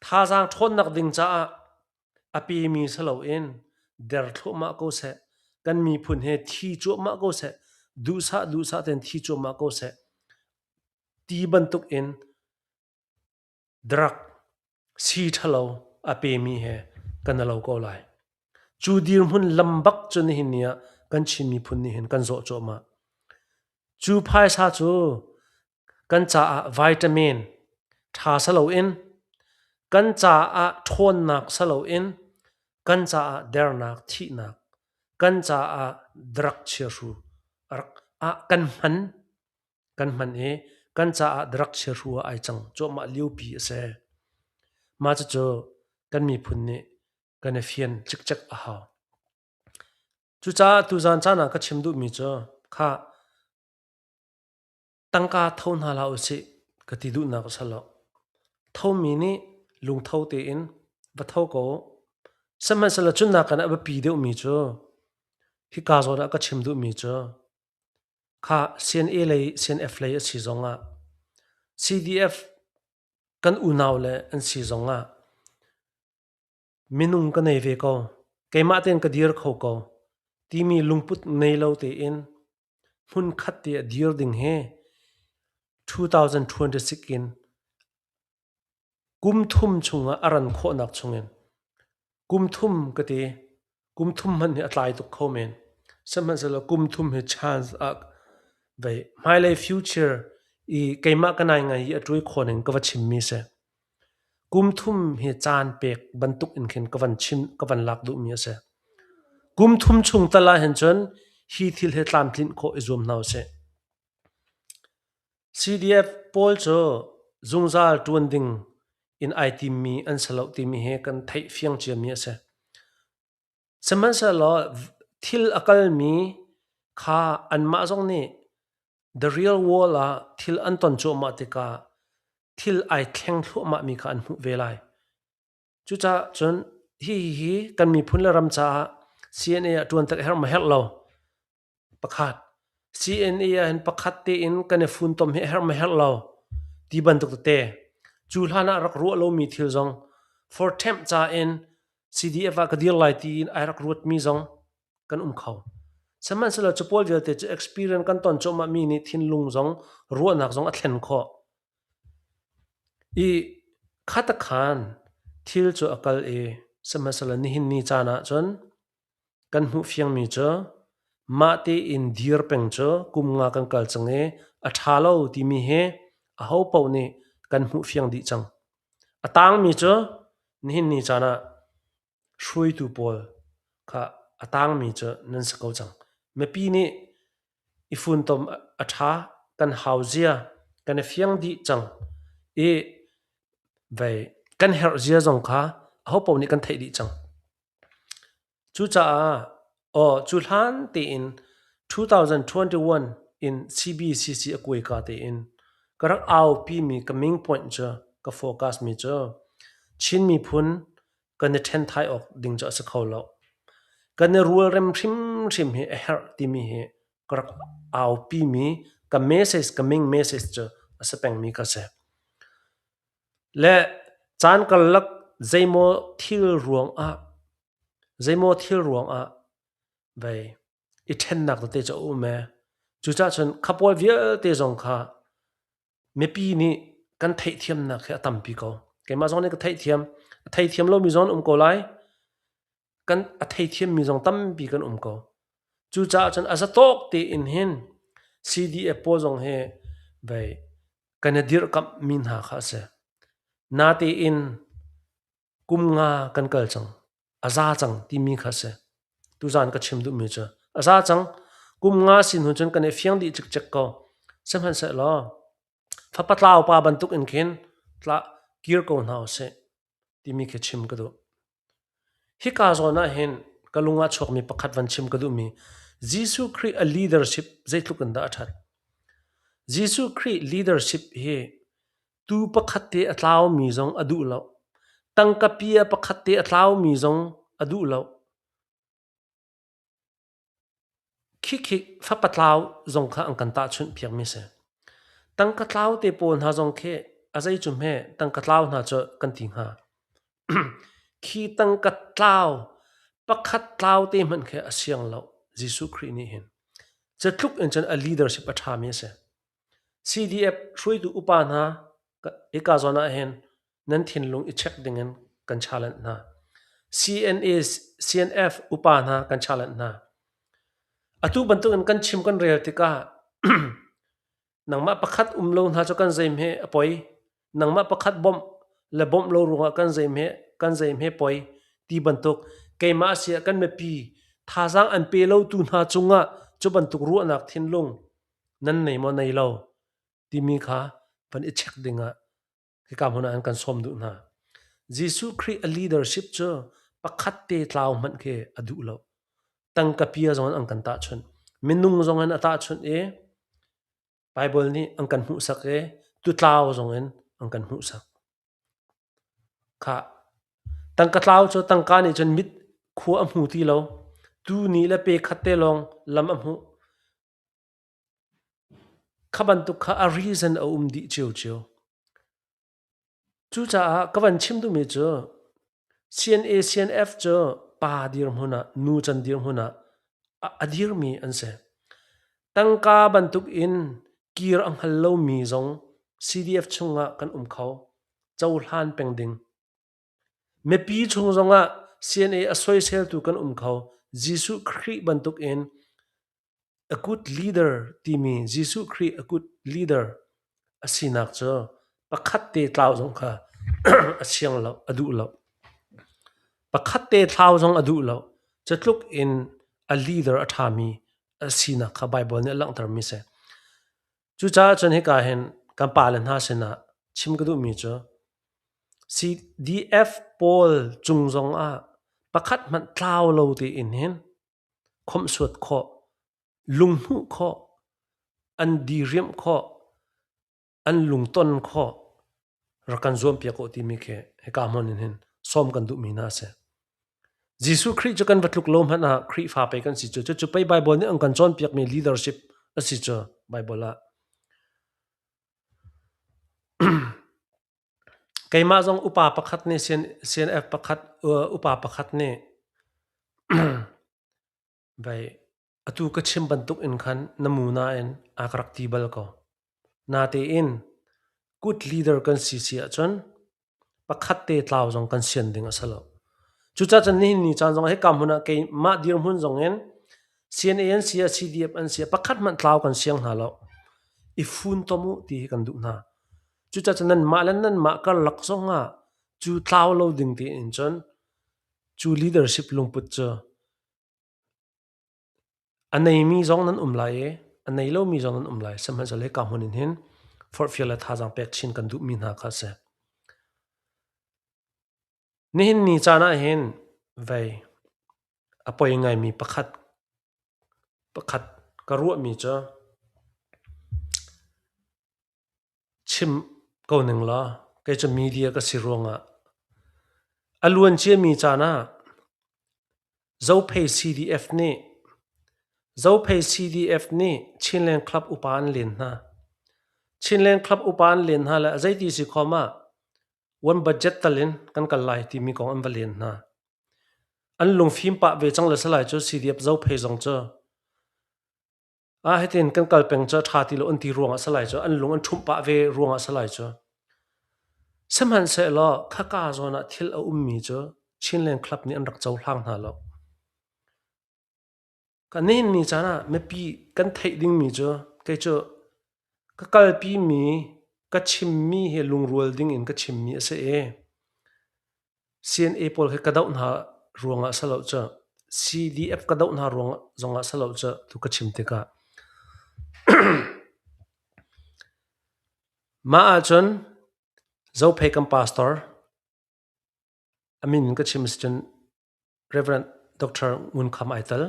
Thazaang ṭhawnnak ding caah a pemi si loin der thluahmah ko seh, kan miphun he thi cuahmah ko seh, duhsah duhsah tein thi cuahmah ko seh ti bantuk in drug sii ṭhalo a pemi he kan i lo ko lai. Cu dirhmun lam bak cu nihin ni ah kan Chin miphun nih hin kan zawh cuahmah. Cu phaisa cu kan caah vitamin ṭha si loin kan caah ṭhawnnak si loin kan caah dernak thihnak kan caah drug chiahru rak ah kan hman kan hman i kan caah drug chiahru ah ai cang cuahmah liopi a si. Mah cucu kan miphun nih kan i fian cikcek a hau. Cucaah tuzaan caan ah ka chim duhmi cu khah Tangka tho hna hlah usih ka ti duhnak a si lo. Thomi nih lungtho tein va tho ko u. Sihmanhsehlaw cu nakin a biapi deuhmi cu hika zawn ah ka chim duhmi cu kha CNA lei CNF lei a si zongah CDF kan unau le an si zongah. Minung ka nei ve ko, keimah tein ka dir kho ko timi lungput nei lo tein hmunkhat te ah dir ding hi 2026 in kum thum chungah a ran khawhnak chungin kum thum ka ti kum thum hmanh hi a tlai tuk kho men. Sihmanhsehlaw kum thum hi chance ah vei hmailei future i keimah ka nai ngai i a ṭuai khawh ning ka va chimmi si. Kum thum hi caan pek bantuk in khin ka van chim ka van lak duhmi a si. Kum thum chung tal ah hin cun hi thil hi tlamtlinh khawh i zuam hna usih. CDF pawl cu zungzal ṭuan ding in ai timmi an si lo timi hi kan theih fiang ciami a si. Sihmanhsehlaw thil a kalmi kha anmah zong nih the real world ah thil an ton cuahmah tikah thil ai thleng thluahmahmi kha an hmuh ve lai. Cucaah cun hihi kan miphun le ram caah CNA ah ṭuan tak a herh maw herh lo? Pakhat. CNA ah hin pakhat tein kan i funtom hi a herh maw herh lo ti bantuk tete. Cu hlan ah rak ruah lomi thil zong for temp ca in CDF ah ka dir lai tiin ai rak ruatmi zong kan um kho. Sihmanhsehlaw cu pawl vialte cu experience kan ton cuahmah mi nih thinlung zong ruahnak zong a thlen khawh. I khatakhan thil cu a kal i sihmanhsehlaw nihin ni caan ah cun Kan hmuh fiangmi cu mah tein dir peng cu kum nga kan kal cang i a ṭha lo timi hi ahopaoh nih kan hmuh fiang dih cang. A tangmi cu nihin ni caan ah hruaitu pawl kha a tangmi cu nan si ko cang. Mipi nih i funtom a ṭha, kan hau zia kan i fiang dih cang i vei kan herh zia zong kha ahopaoh nih kan theih dih cang. Cucaah aw cu hlan tein 2021 in CBCC a kuaika tein ka rak aupimi ka main point cu ka focus mi cu Chin miphun kan i ṭhenthai awk ding cu a si kho lo. Kan i rualrem hrimhrim hi a herh timi hi ka rak aupimi ka message ka main message cu a si pengmi ka si. Le caan karlak zeimaw thil ruangah zeimaw thil ruangah vei i ṭhennak tete cu a um ee. Cucaah cun kha pawl vialte zong kha mipi nih kan theihthiamnak hi a tampi ko. Keimah zong nih ka theihthiam. A theithiam lomi zong an um ko lai. Kan a theithiammi zong tampi kan um ko. Cucaah cun a zatawk tein hin CDF pawl zong hi vei kan i dirhkamhmi hna kha a si. Natein kum nga kan kal cang, a za cang timi kha a si. Tuzaan ka chim duhmi cu a za cang. Kum nga sin hnu cun kan i fiang dih cikcek ko. Sihmanhsehlaw fapa tlau pa bantuk in khin tla kir ko hna usih timi khi chim ka duh. Hika zawn ah hin ka lung ah chuakmi pakhat van chim ka duhmi Jesuh Khrih a leadership zeitluk in dah a ṭhat. Jesuh Khrih leadership hi tuu pakhat te a tlaumi zong a duh lo. Tangka pia pakhat te a tlaumi zong a duh lo. Khikhi fapa tlau zong kha an kan tahchunh piakmi si. Tangka tlau te pawl hna zong khi a zei cu hme tangka tlau hna cu kan ti hnga. Khi tangka tlau pakhat tlau te hmanh khi a siang lo Jesuh Khrih nih hin. Cu tluk in cun a leadership a ṭhami a si. CDF hruaitu upa hna hika zawn ah hin nan thinlung i check dingin kan challenge hna. CNA, CNF upa hna kan challenge hna. Atu bantukin kan chim kan rel tikah nangmah pakhat um lo hna cu kan zeimhe a poi. Nangmah pakhat bawmh le bawmh lo ruangah kan zeimhe kan zeimhe poi ti bantuk keimah siah kan mipi thazaang an pe lo tu hna cungah cu bantuk ruahnak thinlung nan nei maw nei lo timi kha van i check dingah hika hmun ah an kan sawm duh hna. Jesuh Khrih a leadership cu pakhat te tlau hmanh khi a duh lo. Tangka pia zong in an kan tahchunh. Minung zong in a tahchunh i Bible nih an kan hmuhsak i tutlau zong in an kan hmuhsak. Kha tangka tlau cu tangka nih cun mit khua a hmu ti lo. Tu nih le pe khat te lawng lam a hmuh. Kha bantuk kha a reason a um dih ciocio. Cucaah ka van chim duhmi cu. CNA CNF cu pa dirhmun ah nu can dirhmun ah a dirmi an si. Tangka bantuk in kir a hngal lomi zong CDF chungah kan um kho. Cohlan peng ding. Mipi chung zongah CNA a soiseltu kan um kho. Jesuh Khrih bantuk in a good leader timi Jesuh Khrih a good leader a sinak cu pakhat te tlau zong kha a siang lo, a duh lo. Pakhat te thlau zong a duh lo. Cu in a leader a ṭhami a sinak kha Baibal nih a langhtermi si. Cucaah cun hika hin kan pale hna sinah chim ka duhmi cu CDF pawl cung zongah pakhat hmanh tlau lo tein hin khawmhsuat khawh, lunghmuh khawh, an diriamh khawh, an lungton khawh rak kan zuampiak awh timi khi hika hmun in hin sawm kan duhmi hna a si. Jesuh Khrih cu kan va tluk lo hmanh ah Khrihfa pei kan si cu. Cucu pei Bible nih an kan cawnpiakmi leadership a si cu Bible ah. Keimah zong upa pakhat nih CNF pakhat upa pakhat nih vai atu ka chim bantuk in khan na mu nain a ka rak ti bal ko. Natein good leader kan si si ahcun pakhat te tlau zong kan sian ding a si lo. Cucaah cun nihin ni caan zong hika hmun ah keimah dirhmun zong in CNA an si ah CDF an si ah pakhat hmanh tlau kan siang hna lo. I funtom u ti hi kan duh hna. Cucaah cun nanmah le nanmah karlak zong ah cu tlau lo ding tiin cun cu leadership lungput cu A neimi zong nan um lai i a nei lomi zong nan um lai. Sihmanhsehlaw hika hmun in hin forhfial le thazaang pek chin kan duhmi hna kha a si. Nihin ni caan ah hin vei a poi ngaimi pakhat pakhat ka ruahmi cu Chim ko ning law kei cu media ka si ruangah a luan ciami caan ah Zophei CDF nih Zophei CDF nih Chinland Club upa an len hna. Chinland Club upa an len hna le zeiti si khom ah one budget tal in kan kal lai timi kong an va len hna. An lungfim pah ve cang le salai cu CDF Zophei zong cu Ah hitin kan kal peng cu a ṭha ti lo an ti ruangah a si lai cu an lung an ṭhumh pah ve ruangah a si lai cu. Sihmanhsehlaw khaka zawn ah thil a ummi cu Chinland Club nih an rak cohlang hna lo. Ka nihin ni caan ah mipi kan theih dingmi cu kei cu ka kalpimi ka chimmi hi lungrual ding in ka chimmi a si i CNA pawl khi ka doh hna ruangah si lo cu CDF ka doh hna ruang zongah si lo cu tu ka chim tikah mah ahcun Zophei kan pastor a min in ka chim si cun Reverend Dr. Ngun Kham ai tel.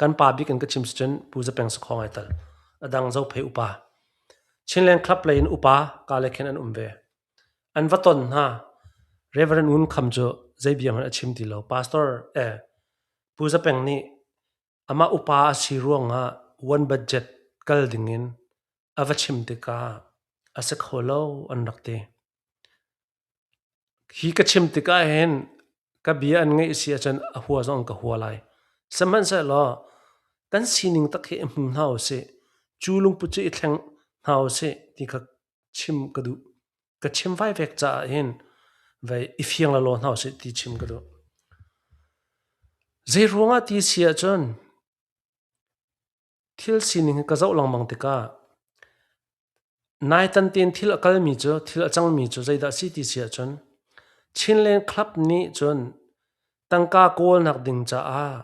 Kan pa bik in ka chim si cun Pu Za Peng Sakhong ai tel. A dang Zophei upa. Chinland Club lei in upa ka le khin an um ve. An va ton hna. Reverend Ngun Kham cu zei bia hmanh a chim ti lo. Pastor eh Pu Za Peng nih amah upa a si ruangah one budget kal dingin a va chim tikah a si kho lo an rak ti. Hi ka chim tikah hin ka bia an ngaih si ahcun a hua zong ka hua lai. Sihmanhsehlaw kan sining tak hi i hmu hna usih. Cu lungput cu i thleng hna usih ti kha chim ka duh. Ka chim vaivek caah hin vei i fiang lalaw hna usih ti chim ka duh. Zei ruangah ti si ahcun Thil sining hi ka zoh lengmang tikah naitan tein thil a kalmi cu thil a cangmi cu zeidah a si ti si ahcun Chinland Club nih cun tangka kawlnak ding caah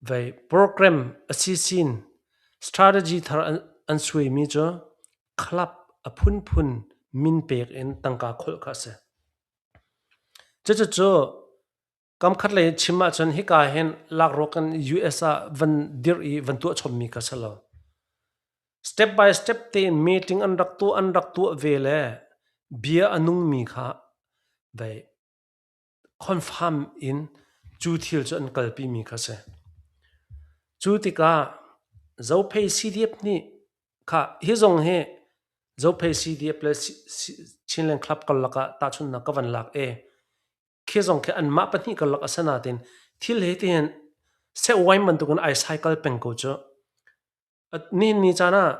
vei program a sisin strategy thar an suaimi cu club a phunphun min pek in tangka kholh kha a si. Cucucu Kamkhat lei chim ahcun hika hin lakhruak in US ah van dirh i van tuah chommi kha si lo. Step by step tein meeting an rak tuah an rak tuah ve le bia a nungmi kha vei confirm in cu thil cu an kalpi mi kha si. Cu tikah Zophei CDF nih kha hi zong hi Zophei CDF le Chinland Club karlak ah tahchunhnak ka van lak i. Khi zong khi anmah pahnih karlak a si nain thil hi tihin seh-uai bantukin ai cycle peng ko cu. Nihin ni caan ah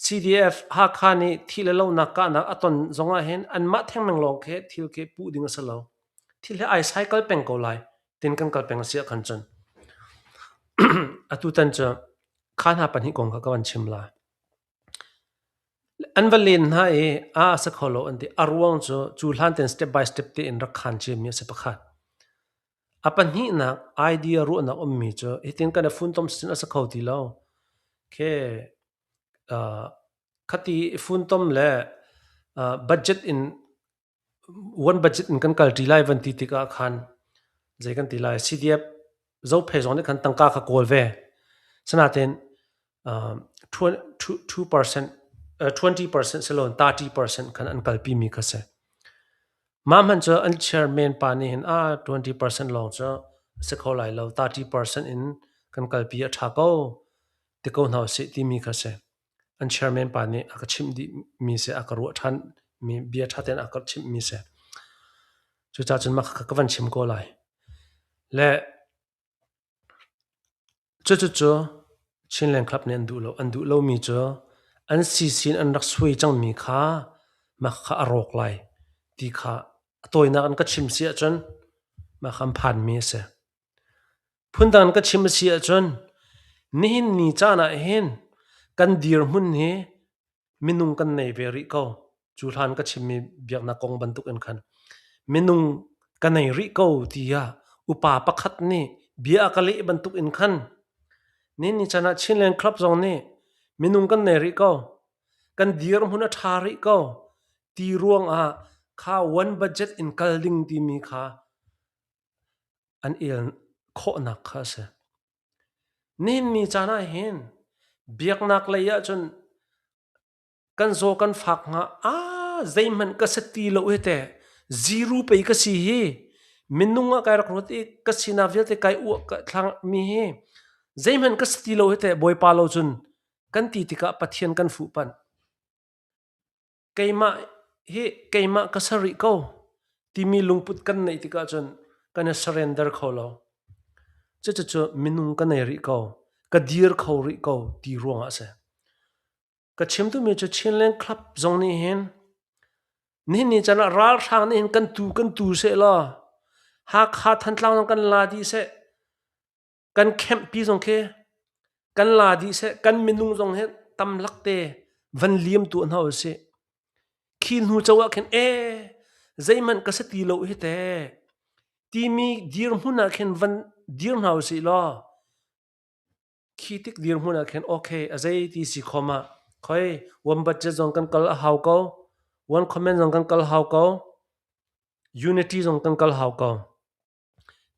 CDF Hakha nih thih le lonak kahnak a ton zong ah hin anmah thengmang lawng khi thil khi puh ding a si lo. Thil hi ai cycle peng ko lai tin kan kal peng a si ah khan cun. Atutan cu kha hna pahnih kong kha ka van chim lai. An va len hna i a si kho lo an ti. A ruang cu cu hlan tein step by step tein rak khan ciami a si pakhat. A pahnihnak idea ruahnak ummi cu hitin kan i funtom sin a si kho ti lo. Khi khati i funtom le budget in one budget in kan kalṭi lai van ti tikah khan zei kan ti lai CDF Zophei zong nih khan tangka kha kawl ve. Sinain 2%, 20% siloin 30% khan an kalpi mi kha si. Mah hmanh cu an chairman pa nih hin ah 20% lawng cu a si kho lai lo, 30% in kan kalpi a ṭha ko ti ko hna usih timi kha si. An chairman pa nih a ka chimh dih mi si, a ka ruah ṭhan mi bia ṭha tein a ka chimh mi si. Cucaah cun mah kha ka van chim ko lai. Le cucucu Chinland Club nih an duh lo. An duh lomi cu an sisin an rak suai cangmi kha mah kha a rawk lai ti kha a tawinak in ka chim si ahcun mah kha an phanmi a si. Phundang in ka chim a si ahcun nihin ni caan ah hin kan dirhmun hi minung kan nei ve rih ko. Cu hlan ka chimmi biaknak kong bantuk in khan minung ka nei rih ko tiah upa pakhat nih bia a ka leh bantuk in khan nihin ni chan ah Chinland Club zong nih minung kan nei rih ko. Kan dirhmun a ṭha rih ko ti ruang ah kha one budget in kal ding timi kha an el khawhnak kha a si. Nihin ni caan ah hin biaknak lei ahcun kan zaw kan fak hnga aa zeihmanh ka si ti lo hi teh zero pei ka si hi minung ah kai rak ruat i ka sinak vialte kai uah ka thlang mi hi zeihmanh ka si ti lo hi teh Bawipa lo cun kan ti tikah Pathian kan fuhpanh. Keimah hi keimah ka ser rih ko timi lungput kan neih tikah cun kan i surrender kho lo. Cucucu minung ka nei rih ko, ka dir kho rih ko ti ruangah a si. Ka chim duhmi cu Chinland Club zong nih hin nihin ni caan ah ralhrang nih hin kan tu seh law Hakha Thantlang zong kan la dih seh kan khemhpi zong khi kan la dih seh kan minung zong hi tam lakte van liam tu hna usih khi hnu cho ah khin e zeihmanh ka si ti lo hi te timi dirhmun ah khin van dir hna usih law khi tik dirhmun ah khin okay a zei ti si khom ah khoi one budget zong kan kal a hau ko one comment zong kan kal hau ko unity zong kan kal hau ko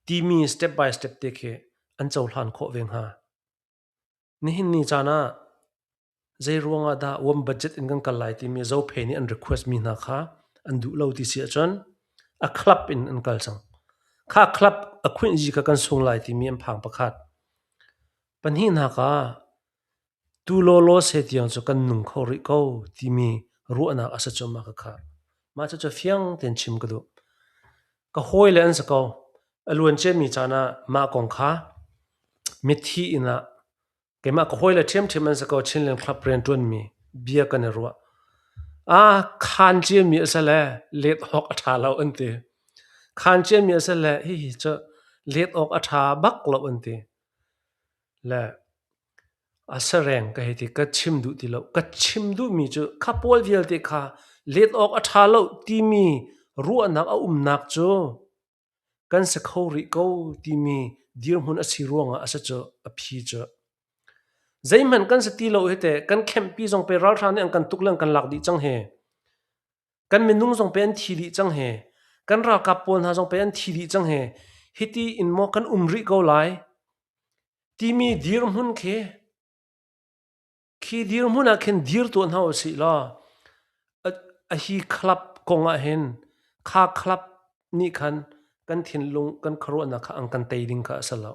Timi step by step te khi an cohlan khawh ve hnga. Nihin ni caan ah zei ruang ah dah one budget in kan kal lai timi Zophei nih an request mi hna kha an duh lo ti si ahcun a club in an kal cang. Kha club a khunh kha kan sung lai timi an phang pakhat. Pahnihnak ah Tu lawlaw seh tiang cu kan nung kho rih ko timi ruahnak a si cu mah khakha. Mah cucu fiang tein chim ka duh. Ka hawile an si ko. A luanciami caan ah mah kong kha mithi inn ah keimah ka hawile ṭhiamṭhiam an si ko Chinland Club rianṭuanmi bia kan i ruah. Ah, khaan ciami a si le let awk a ṭha lo an ti. Khaan ciami a si le hihi cu let awk a ṭha bak lo an ti. Le a sareng ka hei ti ka chim duh ti lo. Ka chim duhmi cu kha pawl vialte kha let awk a ṭha lo timi ruahnak a umnak cu kan si kho rih ko timi dirhmun a si ruangah a si cu a phi cu. Zeihmanh kan si ti lo hi teh kan khemhpi zong pe ralhrang nih an kan tuk le an kan lak dih cang hi. Kan minung zong pe an thi dih cang hi. Kan ralkap pawl hna zong pe an thi dih cang hi. Hiti in maw kan um rih ko lai? Timi dirhmun khi khi dirhmun ah khin dir tuah hna usih law a hi club kong ah hin kha club nih khan kan thinlung kan khuaruahnak kha an kan tei ding kha a si lo.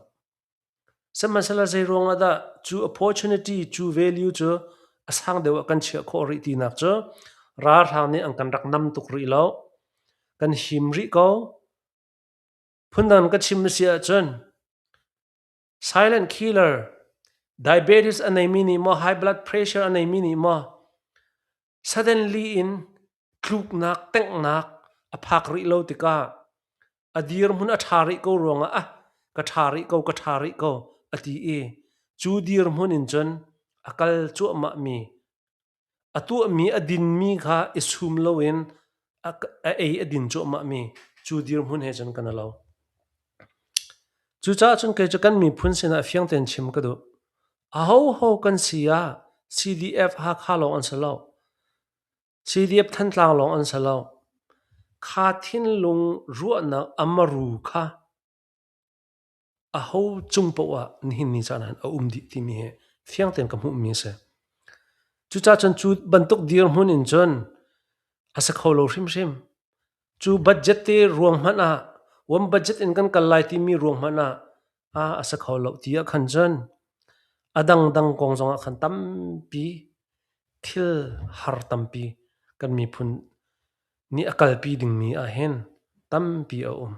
Sihmanhsehlaw zei ruang ah dah cu opportunity cu value cu a sang deuh ah kan chiah khawh rih tinak cu ralhrang nih an kan rak nam tuk rih lo. Kan him rih ko. Phundang ka chim a si ahcun silent killer, diabetes a neimi nih maw, high blood pressure a neimi nih maw, suddenly in tluknak, tenghnak a phak rih lo tikah a dirhmun a ṭha rih ko ruangah ah ka ṭha rih ko, ka ṭha rih ko a ti i cu dirhmun in cun a kal cuahmah mi a tuahmi a dinmi kha i sum loin a ei a din cuahmahmi cu dirhmun he cun kan i lo. Cucaah cun kei cu kan miphun sinah fiang tein chim ka duh. Ahoho kan si ah CDF Hakha lawng an si lo. CDF Thantlang lawng an si lo. Kha thinlung ruahnak a maru kha aho cung paoh ah nihin ni caan ah a um dih timi hi fiang tein ka hmuhmi a si. Cucaah cun cu bantuk dirhmun in cun a si kho lo hrimhrim. Cu budget te ruang hmanh ah one budget in kan kal lai timi ruang hmanh ah a si kho lo ti ah khan cun a dangdang kong zong ah khan tampi thil har tampi kan miphun nih a kalpi dingmi ah hin tampi a um.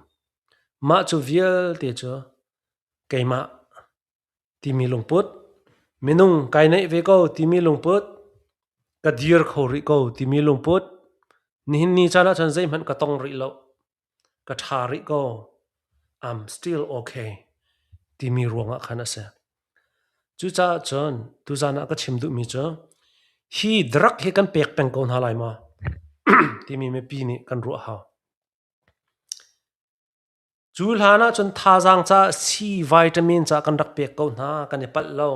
Mah cu vialte cu keimah timi lungput, minung kai neih ve ko timi lungput, ka dir kho rih ko timi lungput, nihin ni caan ahcun zeihmanh ka tong rih lo, ka ṭha rih ko, I'm still okay timi ruangah khan a si. Cucaah cun tuzaan ah ka chim duhmi cu hi drug hi kan pek peng ko hna lai maw timi mipi nih kan ruah hau. Cu hlan ahcun thazaang caah sii vitamin ca kan rak pek ko hna, kan i palh lo.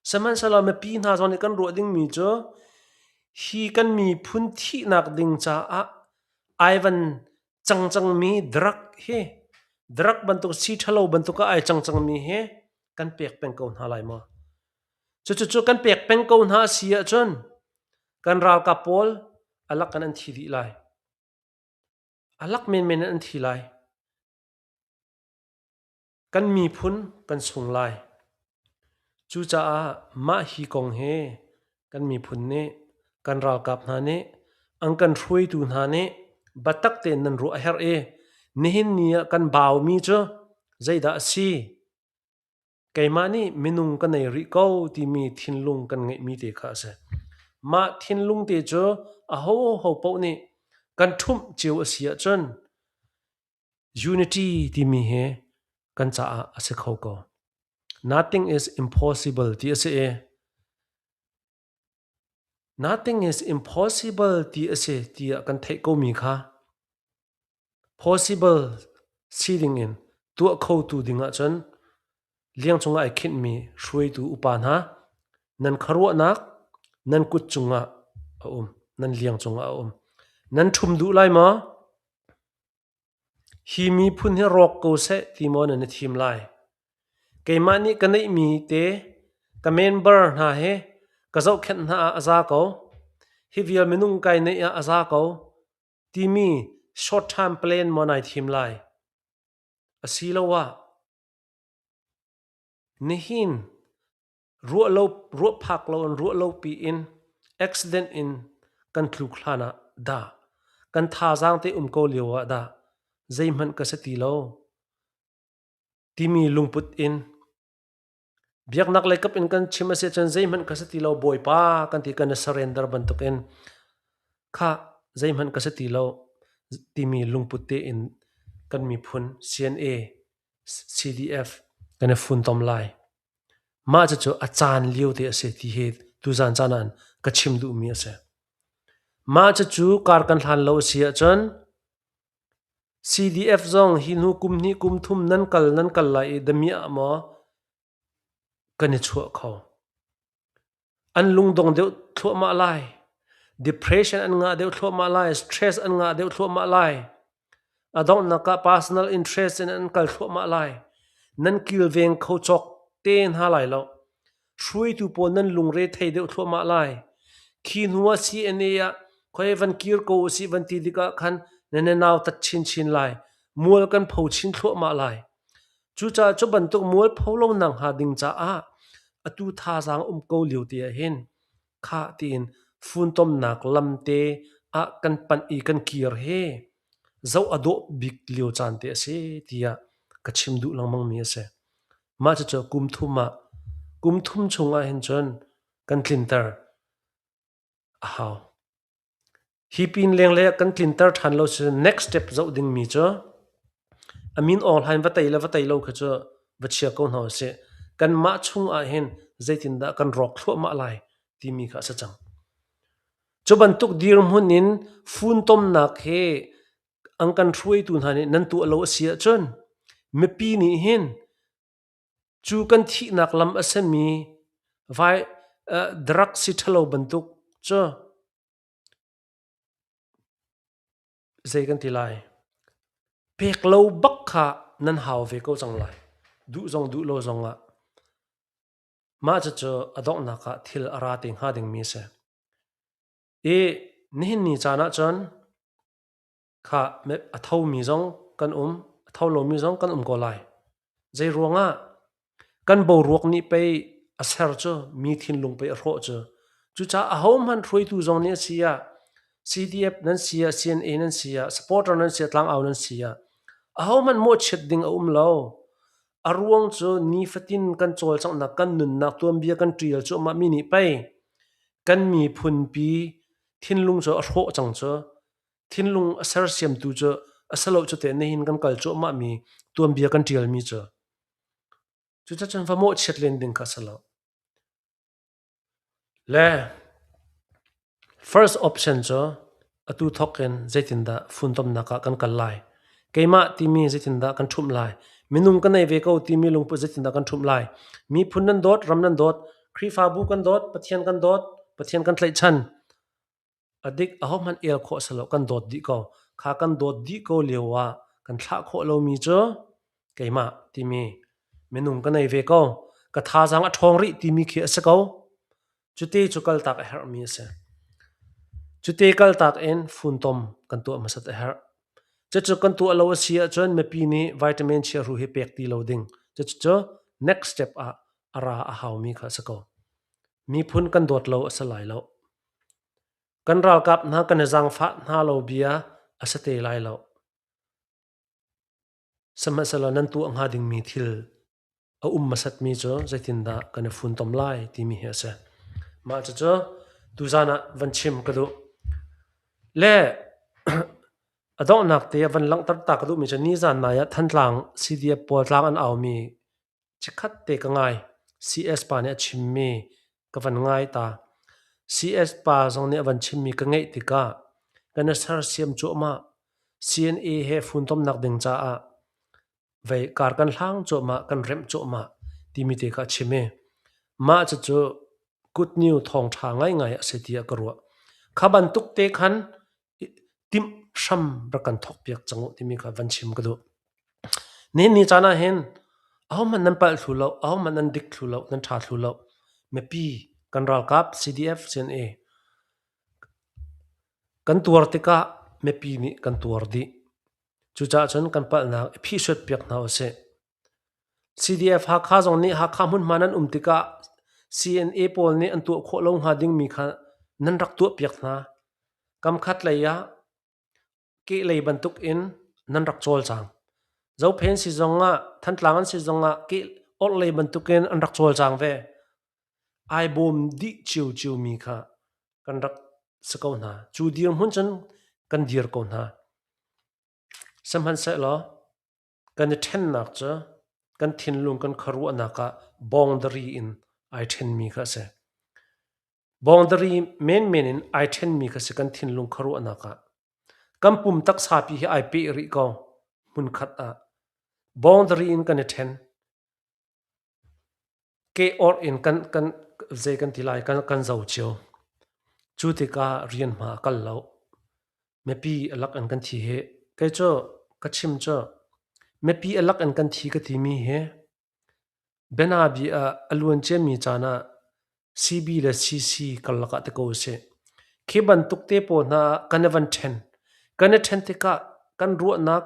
Sihmanhsehlaw mipi hna zong nih kan ruah dingmi cu hi kan miphun thihnak ding caah ai van cang cangmi drug hi drug bantuk sii ṭhalo bantuk ah ai cang cangmi hi kan pek peng ko hna lai maw? Cucucu kan pek peng ko hna a si ahcun kan ralkap pawl a lak in an thi dih lai. A lak menmen in an thi lai. Kan miphun kan sung lai. Cucaah mah hi kong hi kan miphun nih kan ralkap hna nih an kan hruaitu hna nih biatak tein nan ruah a herh i nihin ni ah kan baumi cu zeidah a si? Keimah nih minung ka nei rih ko timi thinlung kan ngeihmi te kha a si. Mah thinlung te cu ahoho paoh nih kan ṭhumh cio a si ahcun unity timi hi kan caah a si kho ko. Nothing is impossible ti a si i nothing is impossible ti a si tiah kan theih komi kha Possible si dingin tuah khotu ding ahcun liang cungah ai khinhmi hruaitu upa hna nan khuaruahnak nan kut cungah a um, nan liang cungah a um. Nan ṭhum duh lai maw? Hi miphun hi rawk ko seh ti maw nan i thim lai? Keimah nih ka neihmi te ka member hna hi ka zohkhenh hna ah a za ko. Hi vial minung kai neih ah a za ko. Timi short term plan maw nai thim lai? Asiloah nihin ruahphak lo in ruahlopi in accident in kan tluk hlan ah dah kan thazaang te um ko lio ah dah zeihmanh ka si ti lo timi lungput in Biaknak lei kap in kan chim a si ahcun zeihmanh ka si ti lo Bawipa kan ti kan i surrender bantukin khah zeihmanh ka si ti lo timi lungput tein kan miphun CNA, CDF kan i funtom lai. Mah cucu a caan lio te a si ti hi tuzan caan ah ka chim duhmi a si. Mah cucu kar kan hlan lo a si ahcun CDF zong hi hnu kum hnih kum thum nan kal lai i damiah maw kan i chuah kho. An lungdong deuh thluahmah lai. Depression an ngah deuh thluahmah lai. Stress an ngah deuh thluahmah lai. A donghnak ah personal interest in an kal thluahmah lai. Nan kilveng kho cawk te hna lai lo. Hruaitu pawl nan lungre thei deuh thluahmah lai. Khi hnu ah CNA ah khoi van kir ko usih van ti tikah khan nan i nautat chinchin lai. Mual kan pho chin thluahmah lai. Cucaah cu bantuk mual pho lo nak hnga ding caah atu thazaang um ko lio te ah hin khah tiin funtomnak lam te ah kan panh i kan kir hi Zoh a dawh bik lio caan te a si tiah ka chim duh lengmang mi a si. Mah cucu kum thum ah kum thum chung ah hin cun kan tlinter a hau. Hi pin lenglei ah kan tlinter ṭhan lo si next step zoh dingmi cu a min Aung Hlaing va tei le va tei lo kha cu va chia ko hna usih. Kanmah chung ah hin zeitindah kan rawk thluahmah lai timi kha a si cang. Cu bantuk dirhmun in funtomnak hi an kan hruaitu hna nih nan tuah lo a si ahcun mipi nih hin cu kan thihnak lam a simi vai drug si ṭhalo bantuk cu Zei kan ti lai? Pek lo bak kha nan hau ve ko cang lai. Duh zong duh lo zong ah. Mah cucu a donghnak ah thil a ra te hnga dingmi a si. I nihin ni caan ahcun kha a thomi zong kan um, a tho lomi zong kan um ko lai. Zei ruangah kan boruak nih pei a ser cu mi thinlung pei a hrawh cu. Cucaah ahohmanh hruaitu zong nih a si ah CDF nan si ah CNA nan si ah supporter nan si ah tlangau nan si ah ahohmanh mawhchiat ding a um lo. A ruang cu nifatin kan cawlcanghnak kan nunnak tuanbia kan ṭial cuahmah mi nih pei kan miphunpi thinlung cu a hrawh cang cu. Thinlung a sersiamtu cu a si lo cu teh nihin kan kal cuahmahmi tuanbia kan ṭialmi cu. Cucacun va mawhchiat len ding kha a si lo. Le first option cu atu thawk in zeitindah funtomnak ah kan kal lai. Keimah timi zeitindah kan ṭhumh lai. Minung ka nei ve ko timi lungput zeitindah kan ṭhumh lai. Miphun nan dawt, ram nan dawt, Khrihfabu kan dawt, Pathian kan dawt, Pathian kan tlaihchan. A dik ahohmanh el khawh a si lo, kan dawt dih ko. Kha kan dawt dih ko lio ah kan thlah khawh lomi cu keimah timi minung ka nei ve ko. Ka thazaang a ṭhawng rih timi khi a si ko. Cuti cu kaltak a herhmi a si. Cuti kaltak in funtom kan tuah hmasat a herh. Cucu kan tuah lo a si ahcun mipi nih vitamin chiahru hi pek ti lo ding. Cucu next step ah a ra a haumi kha a si ko. Miphun kan dawt lo a si lai lo. Kan ralkap hna kan i zaangfah hna lo bia a si te lai lo. Sihmanhsehlaw nan tuah hnga dingmi thil a um hmasatmi cu zeitindah kan i funtom lai timi hi a si. Mah cucu tuzaan ah van chim ka duh. Le a donghnak te ah van langhter ta ka duhmi cu nizaan nai ah Thantlang CDF pawl tlang an aumi Chikkhat te ka ngai. CS pa nih a chimmi ka van ngai ta. CS pa zong nih a van chimmi ka ngeih tikah kan i sersiam cuahmah. CNA he funtomnak ding caah vei kar kan hlang cuahmah, kan remh cuahmah timi te kha a chim i mah cucu good news thawngṭha ngaingai a si tiah ka ruah. Kha bantuk te khan timh hram rak kan thawkpiak cang uh timi kha van chim ka duh. Nihin ni caan ah hin ahohmanh nan palh thlu lo, ahohmanh nan dik thlu lo, nan ṭha thlu lo. Mipi kan ralkap CDF CNA kan tuar tikah mipi nih kan tuar dih. Cucaah cun kan palhnak i phihsuat piak hna usih. CDF Hakha zong nih Hakha hmunhma nan um tikah CNA pawl nih an tuah khawh lo hnga dingmi kha nan rak tuahpiak hna. Kamkhat lei ah kehlei bantuk in nan rak cawlcang. Zophen si zong ah Thantlang an si zong ah ke orhlei bantuk in an rak cawlcang ve. Ai bawm dih ciocio mi kha kan rak si ko hna. Cu dirhmun cun kan dir ko hna. Sihmanhsehlaw Kan i ṭhennak cu kan thinlung kan khuaruahnak ah boundary in ai ṭhenmi kha a si. Boundary menmen in ai ṭhenmi kha si kan thinlung khuaruahnak ah. Kan pum taksapi hi ai peh rih ko hmunkhat ah. Boundary in kan i ṭhen. Ke orh in kan kan zei kan ti lai kan kan zo cio. Cu tikah rian hma a kal lo. Mipi a lak in kan thi hi kei cu ka chim cu mipi a lak in kan thi ka timi hi bianabi ah a luan ciami caan ah CB le CC karlak ah ti ko usih. Khi bantuk te pawl hna ah kan i van ṭhen. Kan i ṭhen tikah kan ruahnak,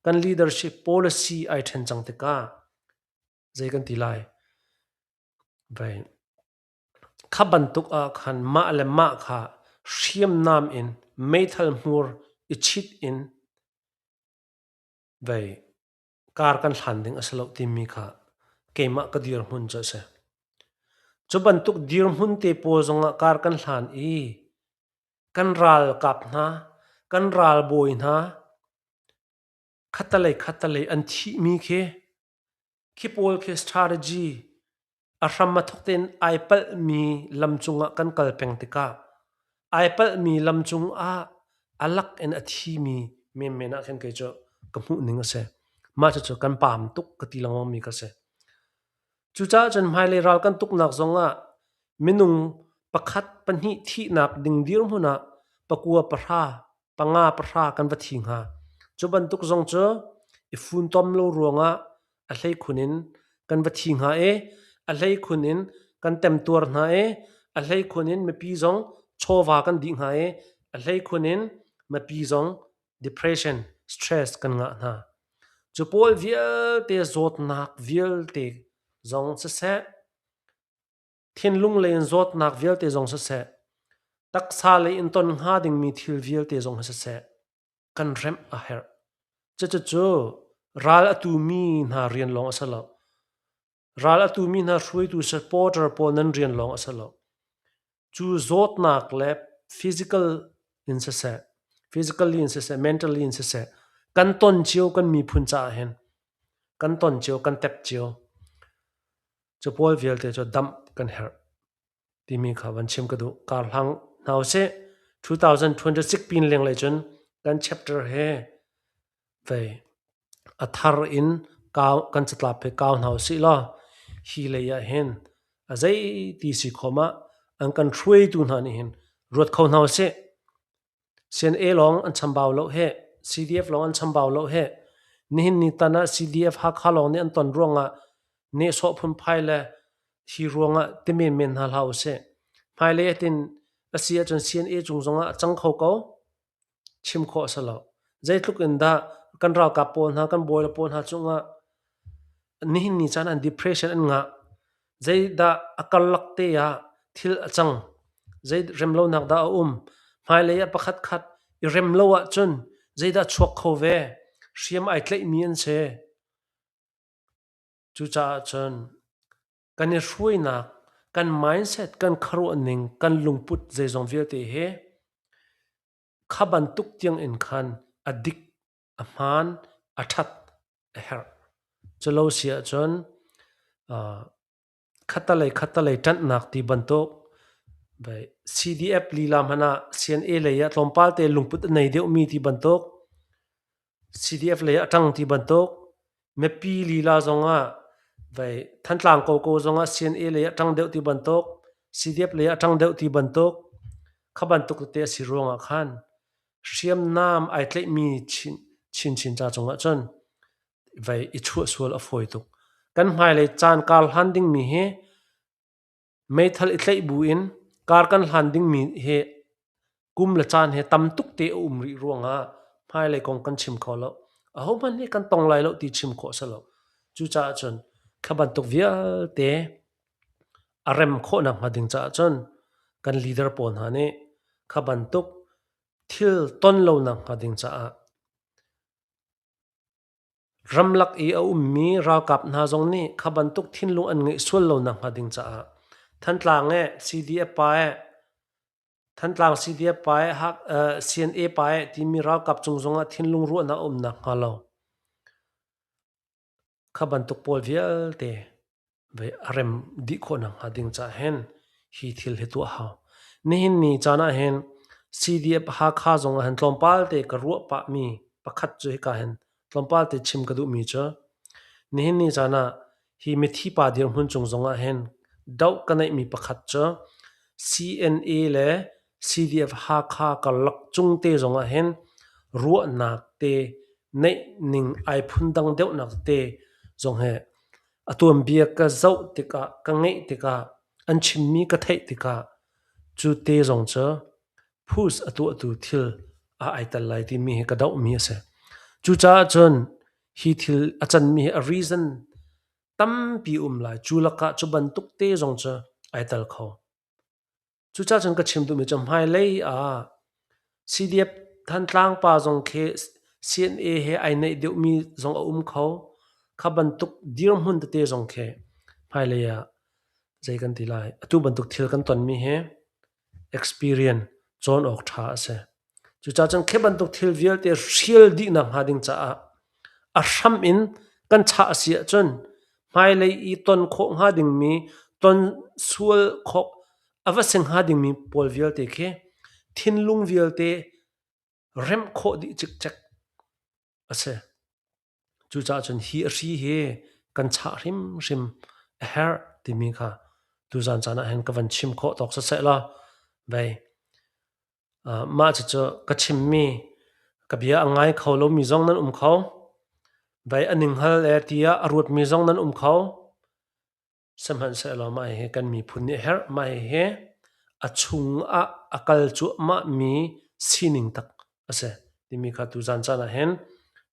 kan leadership policy ai ṭhen cang tikah zei kan ti lai? Vei kha bantuk ah khan mah le mah kha hriamnam in meithal hmur i chit in. Vei kar kan hlan ding a si lo timi kha keimah ka dirhmun cu a si. Cu bantuk dirhmun te pawl zongah kar kan hlan i kan ralkap hna, kan ralbawi hna khattalei khattalei an thihmi khi khi pawl khi strategy a hram a thawk tein ai palhmi lam cungah kan kal peng tikah ai palhmi lam cungah a lak in a thimi menmen ah khin kei cu ka hmuh ning a si. Mah cucu kan paam tuk ka ti lengmang mi ka si. Cucaah cun hmailei ral kan tuknak zongah minung pakhat pahnih thihnak ding dirhmun ah pakua pahra panga pahra kan va thi hnga. Cu bantuk zong cu i funtom lo ruangah a hleikhun in kan va thi hnga i a hleikhun in kan temtuar hna i a hleikhun in mipi zong chawva kan dih hnga i a hleikhun in mipi zong depression, stress kan ngah hna. Cu pawl vialte zawtnak vialte zong siseh, thinlung lei in zawtnak vialte zong siseh, taksa lei in ton hnga dingmi thil vialte zong hi siseh, kan remh a herh. Cucucu ral a tumi hna rian lawng a si lo. Ral a tumi hna hruaitu supporter pawl nan rian lawng a si lo. Cu zawtnak le physical in siseh, physically in siseh, mentally in siseh, kan ton cio kan miphun caah hin kan ton cio, kan tep cio. Cu pawl vialte cu damh kan herh timi kha van chim ka duh. Kar hlang hna usih. 2026 pin lenglei cun kan chapter he vei a thar in kau kan catlap he kau hna usih law hi lei ah hin a zei ti si khom ah an kan hruaitu hna nih hin ruat kho hna usih. CNA lawng an chambau lo heh, CDF lawng an chambau lo heh. Nihin ni tan ah CDF Hakha lawng nih an ton ruangah nehsawh phunphai le hi ruangah ti menmen hna hlah usih. Hmailei ah tin a si ahcun CNA cung zongah a cang kho ko. Chim khawh a si lo. Zeitluk in dah kan ralkap pawl hna, kan bawi le pawl hna cungah nihin ni caan an depression an ngah. Zeidah a karlak te ah thil a cang? Zei remlonak dah a um? Hmailei ah pakhatkhat i rem lo ahcun zeidah chuak kho ve? Hriam ai tlaihmi an si. Cucaah cun kan i hruainak, kan mindset, kan khuaruahning, kan lungput zeizong vialte hi kha bantuk tiang in khan a dik, a hmaan, a ṭhat a herh. Culo si ahcun khattalei khattalei ṭanhnak ti bantuk CDF lila hmanh ah CNA lei ah tlawmpal te lungput a nei deuhmi ti bantuk CDF lei ah a ṭang ti bantuk mipi lila zongah vei Thantlang koko zongah CNA lei ah ṭang deuh ti bantuk CDF lei ah ṭang deuh ti bantuk kha bantuk tete a si ruangah khan hriamnam ai tlaihmi chinchin ca cungah cun vei i chuah sual a fawi tuk. Kan hmailei caan kar hlan dingmi hi meithal i tlaih buin kar kan hlan dingmi hi kum le caan he tam tuk te a um rih ruangah hmailei kong kan chim kho lo. Ahohmanh nih kan tong lai lo ti chim khawh a si lo. Cucaah cun kha bantuk vialte a rem khawhnak hnga ding caah cun kan leader pawl hna nih kha bantuk thil ton lonak hnga ding caah Ramlak i a ummi ralkap hna zong nih kha bantuk thinlung an ngeih sual lo nakhnga ding caah Thantlang eh CDF pa eh Thantlang CDF pa eh CNA pa eh timi ralkap cung zongah thinlung ruahnak a um nakhnga lo kha bantuk pawl vialte Vei a rem dih khawh nakhnga ding caah hin hi thil hi tuah hau. Nihin ni caan ah hin CDF Hakha zong ah hin tlawmpal te ka ruah pahmi pakhat cu hika hin tlawmpal te chim ka duhmi cu nihin ni caan ah hi mithi pa dirhmun cung zong ah hin doh ka neihmi pakhat cu CNA le CDF Hakha karlak cung te zong ah hin ruahnak te neih ning ai phundang deuhnak te zong he A tuanbia ka zoh tikah, ka ngeih tikah, an chimmi ka theih tikah cu te zong cu push a tuahtu thil ah ai tel lai timi hi ka dohmi a si. Cucaah cun hi thil a canmi hi a reason tampi um lai. Cu lakah cu bantuk te zong cu ai tel kho. Cucaah cun ka chim duhmi cu hmailei ah CDF Thantlang pa zong khi CNA he ai naih deuhmi zong a um kho. Kha bantuk dirhmun tete zong khi hmailei ah zei kan ti lai, atu bantuk thil kan tonmi hi experience cawn awk ṭha a si. Cucaah cun khi bantuk thil vialte hrial dihnak hnga ding caah a hram in kan chah a si ahcun hmailei i ton khawh hnga dingmi, ton sual khawh a va si hnga dingmi pawl vialte khi thinlung vialte remh khawh dih cikcek a si. Cucaah cun hi a hri hi kan chah hrimhrim a herh timi kha tuzan caan ah hin ka van chim khawh tawk siseh law vei mah cucu ka chimmi ka bia a ngai kho lomi zong nan um kho. Vei a ninghngal e tiah a ruatmi zong nan um kho. Sihmanhsehlaw mah hihi kan miphun nih a herh. Mah hihi a chungah a kal cuahmahmi sining tak a si timi kha tuzan caan ah hin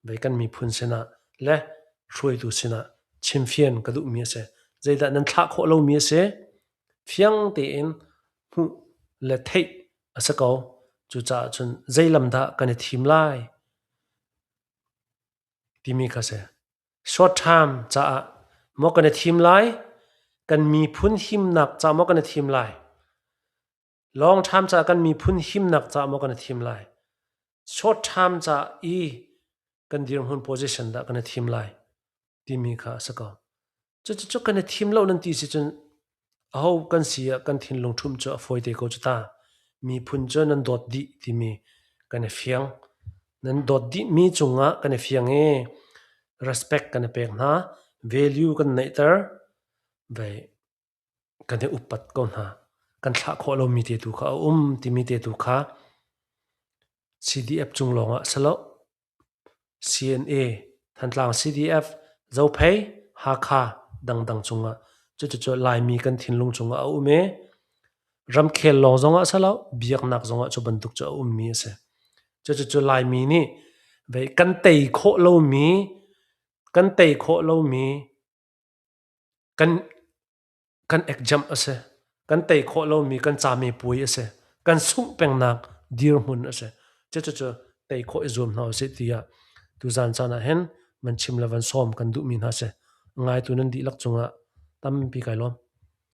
vei kan miphun sinah le hruaitu sinah chimfian ka duhmi a si. Zeidah nan thlah khawh lomi a si? Fiang tein hmuh le theih a si ko. Cucaah cun zei lam dah kan i thim lai timi kha si. Short term caah maw kan i thim lai? Kan miphun himnak caah maw kan i thim lai? Long term caah kan miphun himnak caah maw kan i thim lai? Short term ca i kan dirhmun position dah kan i thim lai timi kha a si ko. Cucu kan i thim lo nan ti si cun aho kan si ah kan thinlung ṭhumh cu a fawi te ko cu ta. Miphun cu nan dawt dih timi kan i fiang. Nan dawt dihmi cungah kan i fiang i respect kan i pek hna, value kan neihter, vei kan i upat ko hna. Kan thlah khawh lomi te tu kha a um timi te tu kha CDF cung lawngah si lo. CNA, Thantlang CDF, Zophei, Hakha dangdang cungah cucucu Laimi kan thinlung cungah a um i ramkhel lawng zongah si lo, biaknak zongah cu bantuk cu a ummi a si. Cucucu Laimi nih vei kan tei khawh lomi kan tei khawh lomi kan kan exam a si. Kan tei khawh lomi kan camipuai a si. Kan sungh pengnak dirhmun a si. Cucucu tei khawh i zuam hna usih tiah tuzan caan ah hin van chim le van sawm kan duhmi hna si. Ngaitu nan dihlak cungah tampi kai lawm.